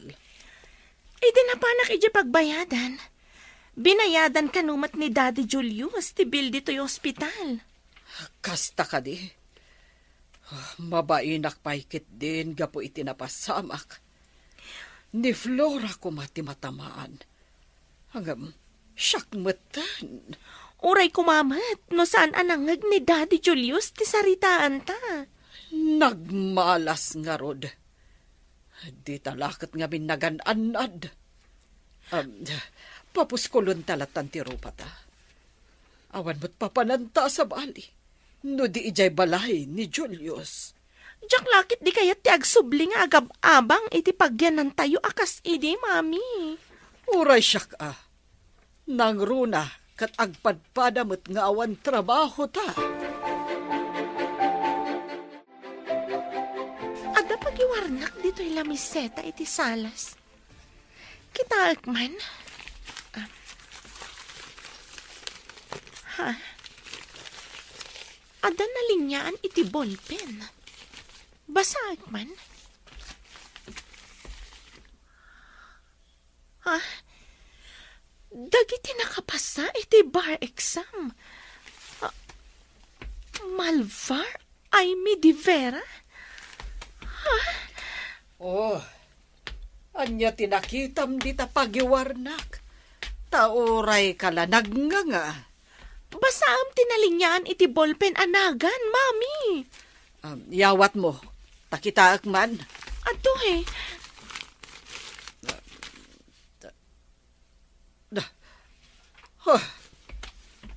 Idi napanak idiay pagbayadan, binayadan kano met ni Daddy Julius ti bill ditoy ospital. Kasta kadi? Ah, mabainak pay ketdin gapu iti napasamak. Ni Flora koma ti matamaan. Ngem, siak metten. Uray koma met no saan a nangngeg ni Daddy Julius ti saritaanta. Nagmalas ngarud. Dita la ket ngamin nagan-annad. Am, papuskolonta latan ti rupata. Awan met papananta a sabali no di idiay balay ni Julius. Diak la ket di kayat ti agsubli nga agab-abang iti pagyanantayo a kas idi, Mami. Uray siak a, nangruna ket agpadpada met nga awan trabahota. Adda pagiwarnak ditoy lamiseta iti salas. Kitaek man. Ha? Adda nalinyaan iti ballpen. Basaek man. Ha? Dagiti nakapasa iti bar exam. Ah, Malvar Aimee de Vera? Ha? Oh, ania ti nakitam dita pagiwarnak? Ta uray ka la nagnganga. Basaem ti nalinyaan iti ballpen a nagan, Mami. Um, yawatmo. Ta kitaek man. Adtoy. Da. Huh.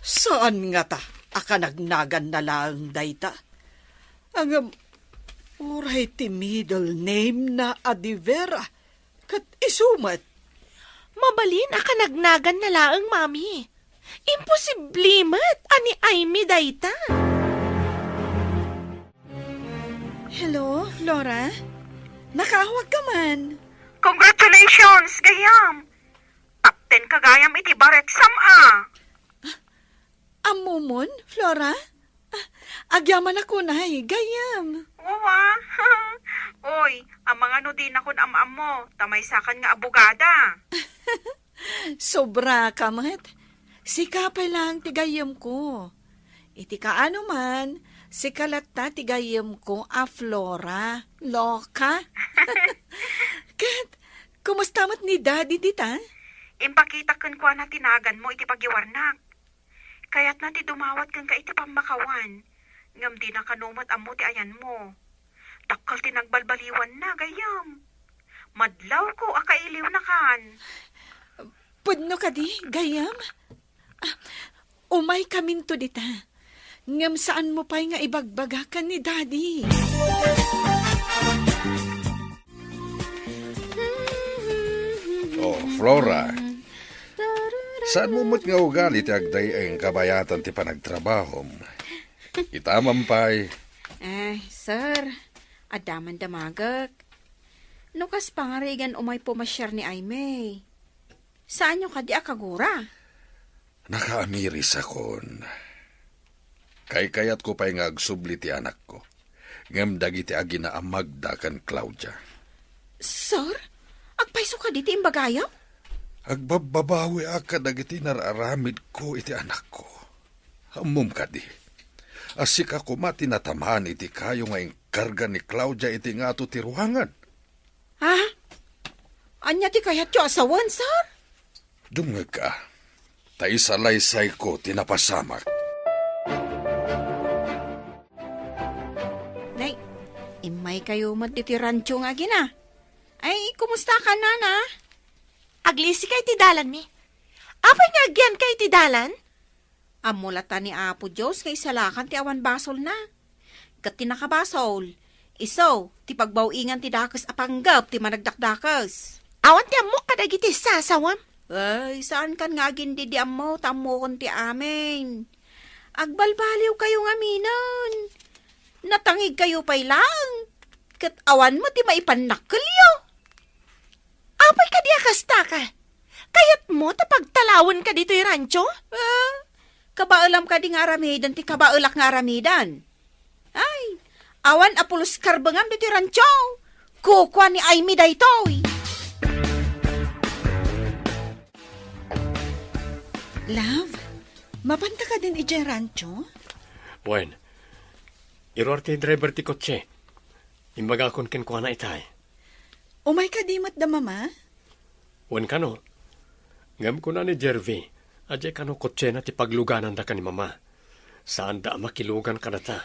Saan ngata a kanagnaganna laeng dayta? Ngem uray ti middle name na a de Vera, ket isu met. Mabalin a kanagnaganna laeng, Mami. Imposible met a ni Aimee dayta. Hello, Flora? Nakaawag ka man? Congratulations, gayam! Top ten ka gayam iti bar exam, a. Ammomon, Flora? Ah, agyamanak unay, gayam. Uwa. Oy, amangan no dinakon am-ammo, ta maysakan nga abogada. Sobra ka met. Sika pay lang ti gayyemko. Iti kaano man, sika latta ti gayyemko a Flora. Loka. Ket, kumusta met ni Daddy dita? Impakitak kenkuana ti naganmo iti pagiwarnak. Kayatna ti dumawat kenka iti pammakawan, ngem dina kano met ammo ti ayanmo. Dakkel ti nagbalbaliwanna, gayyem. Madlawko a kailiwnakan. Pudno kadi, gayyem? Ah, umaykaminto dita. Ngem saanmo pay nga ibagbaga ken ni Daddy. Oh, Flora. Saanmo met nga ugali ti agday-eng kabayatan ti panagtrabahom. Ita man pay. Ay, sir, adda man damagek. No kas pangarigan umay pumasiar ni Aimee, saanyo kadi a kagura? Nakaamirisakon. Kaykayatko pay nga agsubli ti anakko, ngem dagiti aginaamagda ken Claudia. Sir, agpayso kadi ti imbagayo? Agbabbabawiak kadagiti nararamidko iti anakko. Ammom kadi, a sika koma ti natamaan iti kayo nga inkarga ni Claudia iti ngato ti ruangan. Ha? Ania ti kayatyo a sawen, sir? Dumngegka, ta isalaysayko ti napasamak. Nay, immaykayo met ditoy rancho nga agina. Ay, kumusta ka, nana? Aglisika iti dalanmi. Apay nga agyanka iti dalan? Ammo latta ni Apo Dios nga isalakan ti awan basolna. Ket ti nakabasol, isu ti pagbaw-ingan ti dakes a panggep ti managdakdakes. Awan ti ammok kadagiti sasawem. Ay, saankan nga agindidi ammo ta ammokon ti amin. Agbalbaliwkayo ngaminen. Natangigkayo pay laeng, ket awan met ti maipannakkelyo. Apay kadi a kasta ka? Kayatmo ta pagtalawenka ditoy rancho? Ah, kabaelam kadi nga aramiden ti kabaelak nga aramiden? Ay, awan a pulos karbengam ditoy rancho. Kukua ni Aimee daytoy. Love, mapanta kadin idiay rancho? Wen, iruar ti driver ti kotse. Imbagakon kenkuana itay. Umay kadi met da Mama? Wen kano. Ngem kuna ni Jervy, a diay kano kotsena ti paglugananda ken ni Mama. Saanda a makilugan kadata.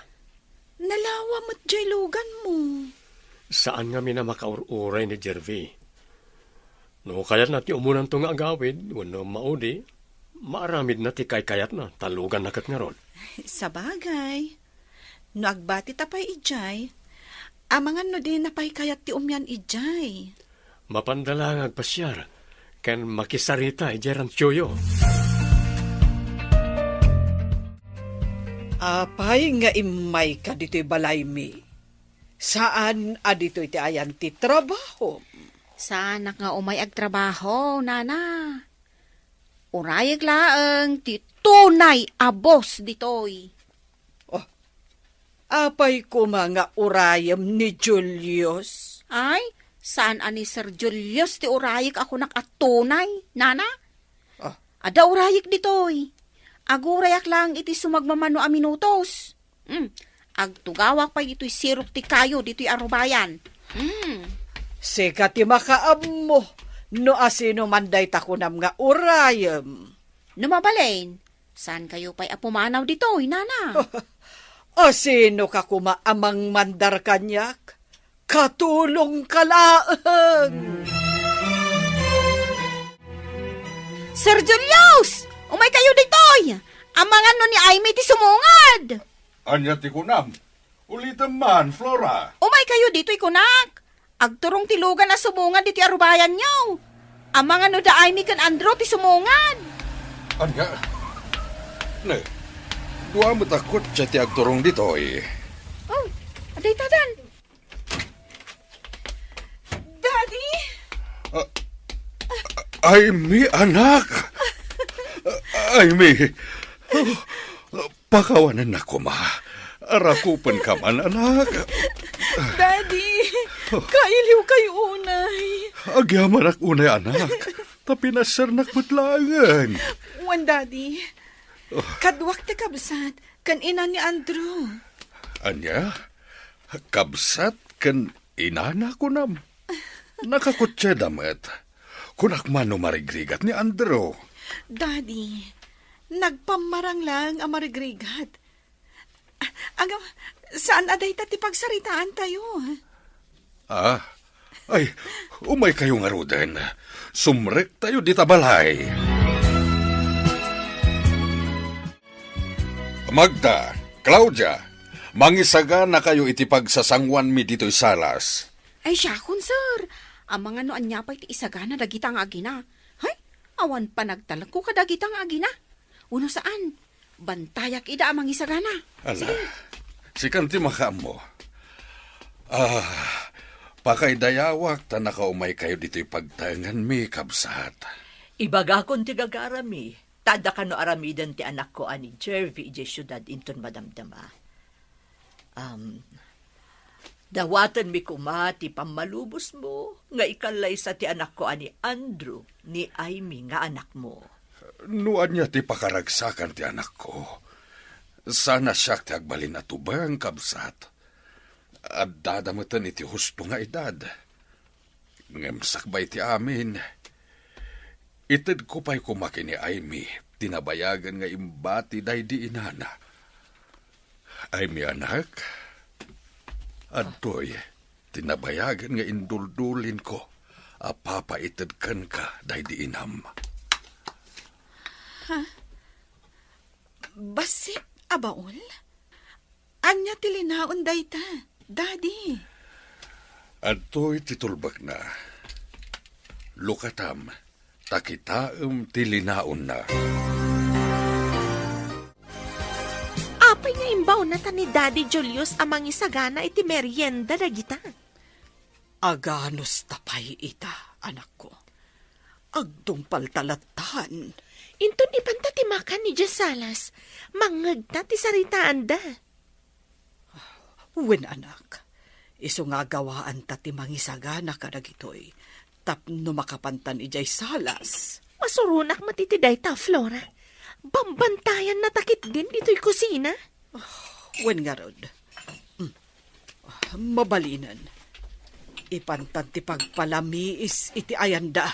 Nalawa met diay luganmo. Saan ngamin a makaur-uray ni Jervy. No kayatna ti umunanto nga agawid wenno maudi, maaramidna ti kaykayatna ta luganna ket ngarud. Sabagay. No agbatita pay idiay, amangan no dina pay kayat ti umian idiay. Mapanda la nga agpasiar ken makisarita idiay ranchoyo. Apay nga immayka ditoy balaymi? Saan a ditoy ti ayan ti trabahom? Saanak nga umay agtrabaho, nana. Urayek laeng ti tunay a boss ditoy. Oh, apay koma nga urayem ni Julius? Ay, saan a ni Sir Julius ti urayek a kunak a tunay, nana? Ah. Adda urayek ditoy. Agurayak laeng iti sumagmamano a minutos. Hmm. Agtugawak pay ditoy sirok ti kayo ditoy a rubayan. Hmm. Sika ti makaammo no asino man dayta kunam nga urayem. No mabalin, saan kayo pay a pumanaw ditoy, nana? Asino ka koma a mangmandar kaniak? Katulong ka laeng. Sir Julius! Umay kayo ditoy! Amangan no ni Aimee ti sumungad! Ania ti kunam? Ulitem man, Flora. Umay kayo ditoy kunak. Agturong ti lugan a sumungad ditoy a rubayanyo. Amangan no da Aimee ken Andrew ti sumungad. Ania? Ne, dua met a kotse ti agturong ditoy. Oh, adda itadan. Daddy! Ah, Aimee, anak! Aimee! Oh, pakawanennak koma. Rakupenka man, anak. Daddy, kailiwkayo unay. Agyamanak unay, anak. Ta pinasernak met laengen. Wen, Daddy. Oh. Kaduak ti kabsat ken ina ni Andrew. Ania? Kabsat ken inana, kunam? Nakakotseda met. Kunak man no marigrigat ni Andrew. Daddy, nagpammarang laeng a marigrigat. Agam, saan a dayta ti pagsaritaantayo? Ah, ay, umay kayo ngaruden. Sumrektayo dita balay. Magda, Claudia, mangisaganakayo iti pagsasanguanmi ditoy salas. Ay, siakon, sir. Amangan no ania pay ti isagana dagita nga agina. Hay, awan panagtalekko kadagita nga agina. Wenno saan, bantayak ida a mangisagana. Ala, sige. Sikan ti makaammo. Ah, pakaidayawak ta nakaumay kayo ditoy pagtaenganmi, kabsat. Ibagakon ti gagarami. Ta adda kano aramiden ti anakko a ni Jervy idiay siudad inton madamdama. Am, dawatenmi koma ti pammalubosmo nga ikallaysa ti anakko a ni Andrew, ni Aimee nga anakmo. No ania ti pakaragsakan ti anakko, saan a siak ti agbalin a tubeng, kabsat. Addada meten iti husto nga edad. Ngem sakbay ti amin, itedko pay koma ken ni Aimee ti nabayagen nga imbati daydi inana. Aimee, anak, adtoy ti nabayagen nga induldulinko a papaited kenka daydi inam. Ha? Bassit a baul? Ania ti linaon dayta, Daddy? Adtoy ti tulbekna. Lukatam, ta kitaem ti linaonna. Apay nga imbaonata ni Daddy Julius a mangisagana iti merienda dagita? Aganusta pay ita, anakko. Agtungpalta lattan. Inton ipanta ti makan idiay salas, mangngegta ti saritaanda. Wen, anak, isu nga agawaanta ti mangisagana kadagitoy tapno makapantan idiay salas. Masuronak met iti dayta, Flora. Bambantayanna ta ketdin ditoy kusina. Wen ngarud. Mm. Mabalinen. Ipantan ti pagpalamiis iti ayanda.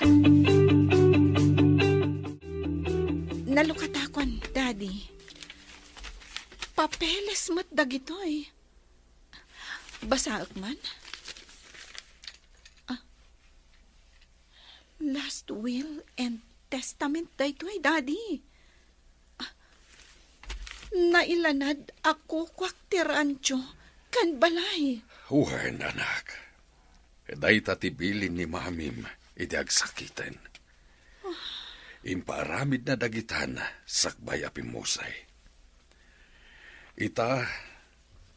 Nalukatakon, Daddy. Papeles met dagitoy. Basaek man. Ah. Last will and testament daytoy, Daddy. Ah, nailanad a kukuak ti rancho ken balay. Wen, anak. Dayta ti bilin ni Mamim iti agsakiten. Impaaramidna dagitan sakbay a pimmusay. Ita,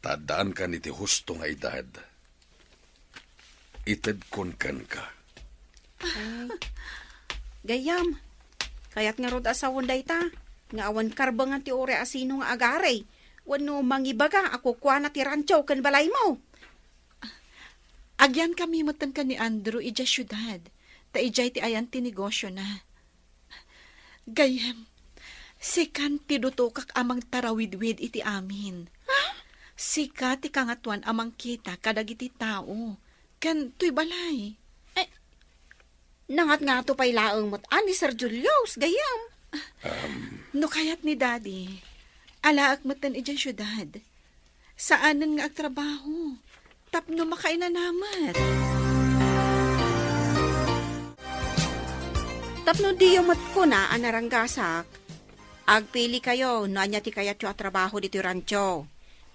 ta addaankan iti husto nga edad, itedkon kenka. Ay, gayyem, Kayat ngarud a sawen dayta, nga awan karbengan ti uray a sino nga agari, wenno mangibaga a kukuana ti rancho ken balaymo. Agyankami metten ken ni Andrew idiay siudad, ta idiay ti ayan ti negosiona. Gayyem, sikan ti dutokak a mangtarawidwid iti amin. Sika ti kangatoan a mangkita kadagiti tao, ken toy balay. Eh, nangatngato pay laeng met a ni Sir Julius, gayyem. No kayat ni Daddy, alaek metten idiay siudad. Saanen nga agtrabaho tapno makainanamet. Tapno diyo met kuna a naranggasak, agpili kayo no ania ti kayatyo a trabaho ditoy rancho.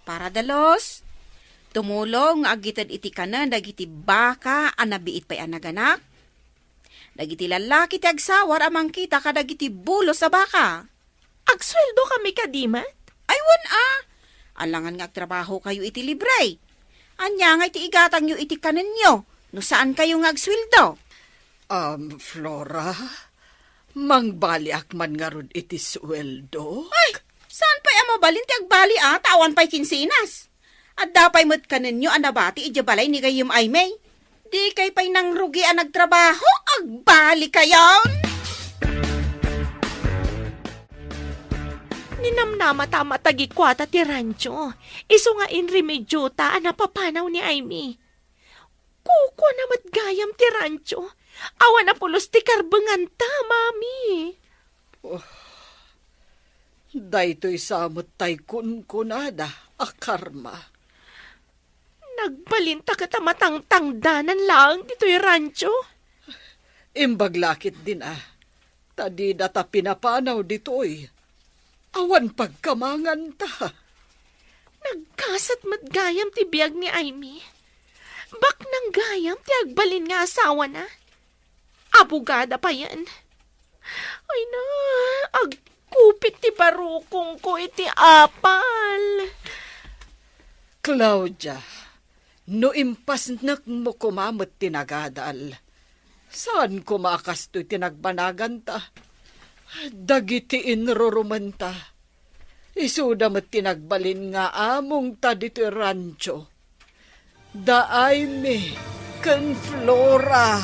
Para dalus, tumulong nga agited iti kanen dagiti baka a nabiit pay a naganak, dagiti lallaki ti agsawar a mangkita kadagiti bulos a baka. Agsueldo kami kadi met? Ay, wen a. Alangan nga agtrabaho kayo iti libre. Ania nga iti igatangyo iti kanenyo no saan kayo nga agsueldo? Um, Flora, mangbaliak man ngarud iti sueldo? Ay, saan pay a mabalin ti agbali a, ta awan pay kinsenas. Adda pay met kanenyo a nabati idiay balay ni gayyem Aimee. Dikay pay nangrugi a nagtrabaho, agbali kayon! Ninamnamata met a gikuata ti rancho. Isu nga inremedio ta a napapanaw ni Aimee. Kukuana met gayam ti rancho. Awan a pulos ti karbenganta, Mami. Oh, daytoy sa met tay kunkunada a karma. Nagbalinta ket a matangtangdanan laeng ditoy rancho. Imbag la ketdin a, ta dida ta pinapanaw ditoy. Awan pagkamanganta. Nagkasat met gayam ti biag ni Aimee. Baknang gayam ti agbalin nga asawana. Abogada payen. Ay na, agkupit ti barukongko iti apal. Claudia, no impasnekmo koma met ti nagadal, saan koma a kastoy ti nagbanaganta. Dagiti inrurumenta, isuda met ti nagbalin nga amongta ditoy rancho. Da Aimee ken Flora.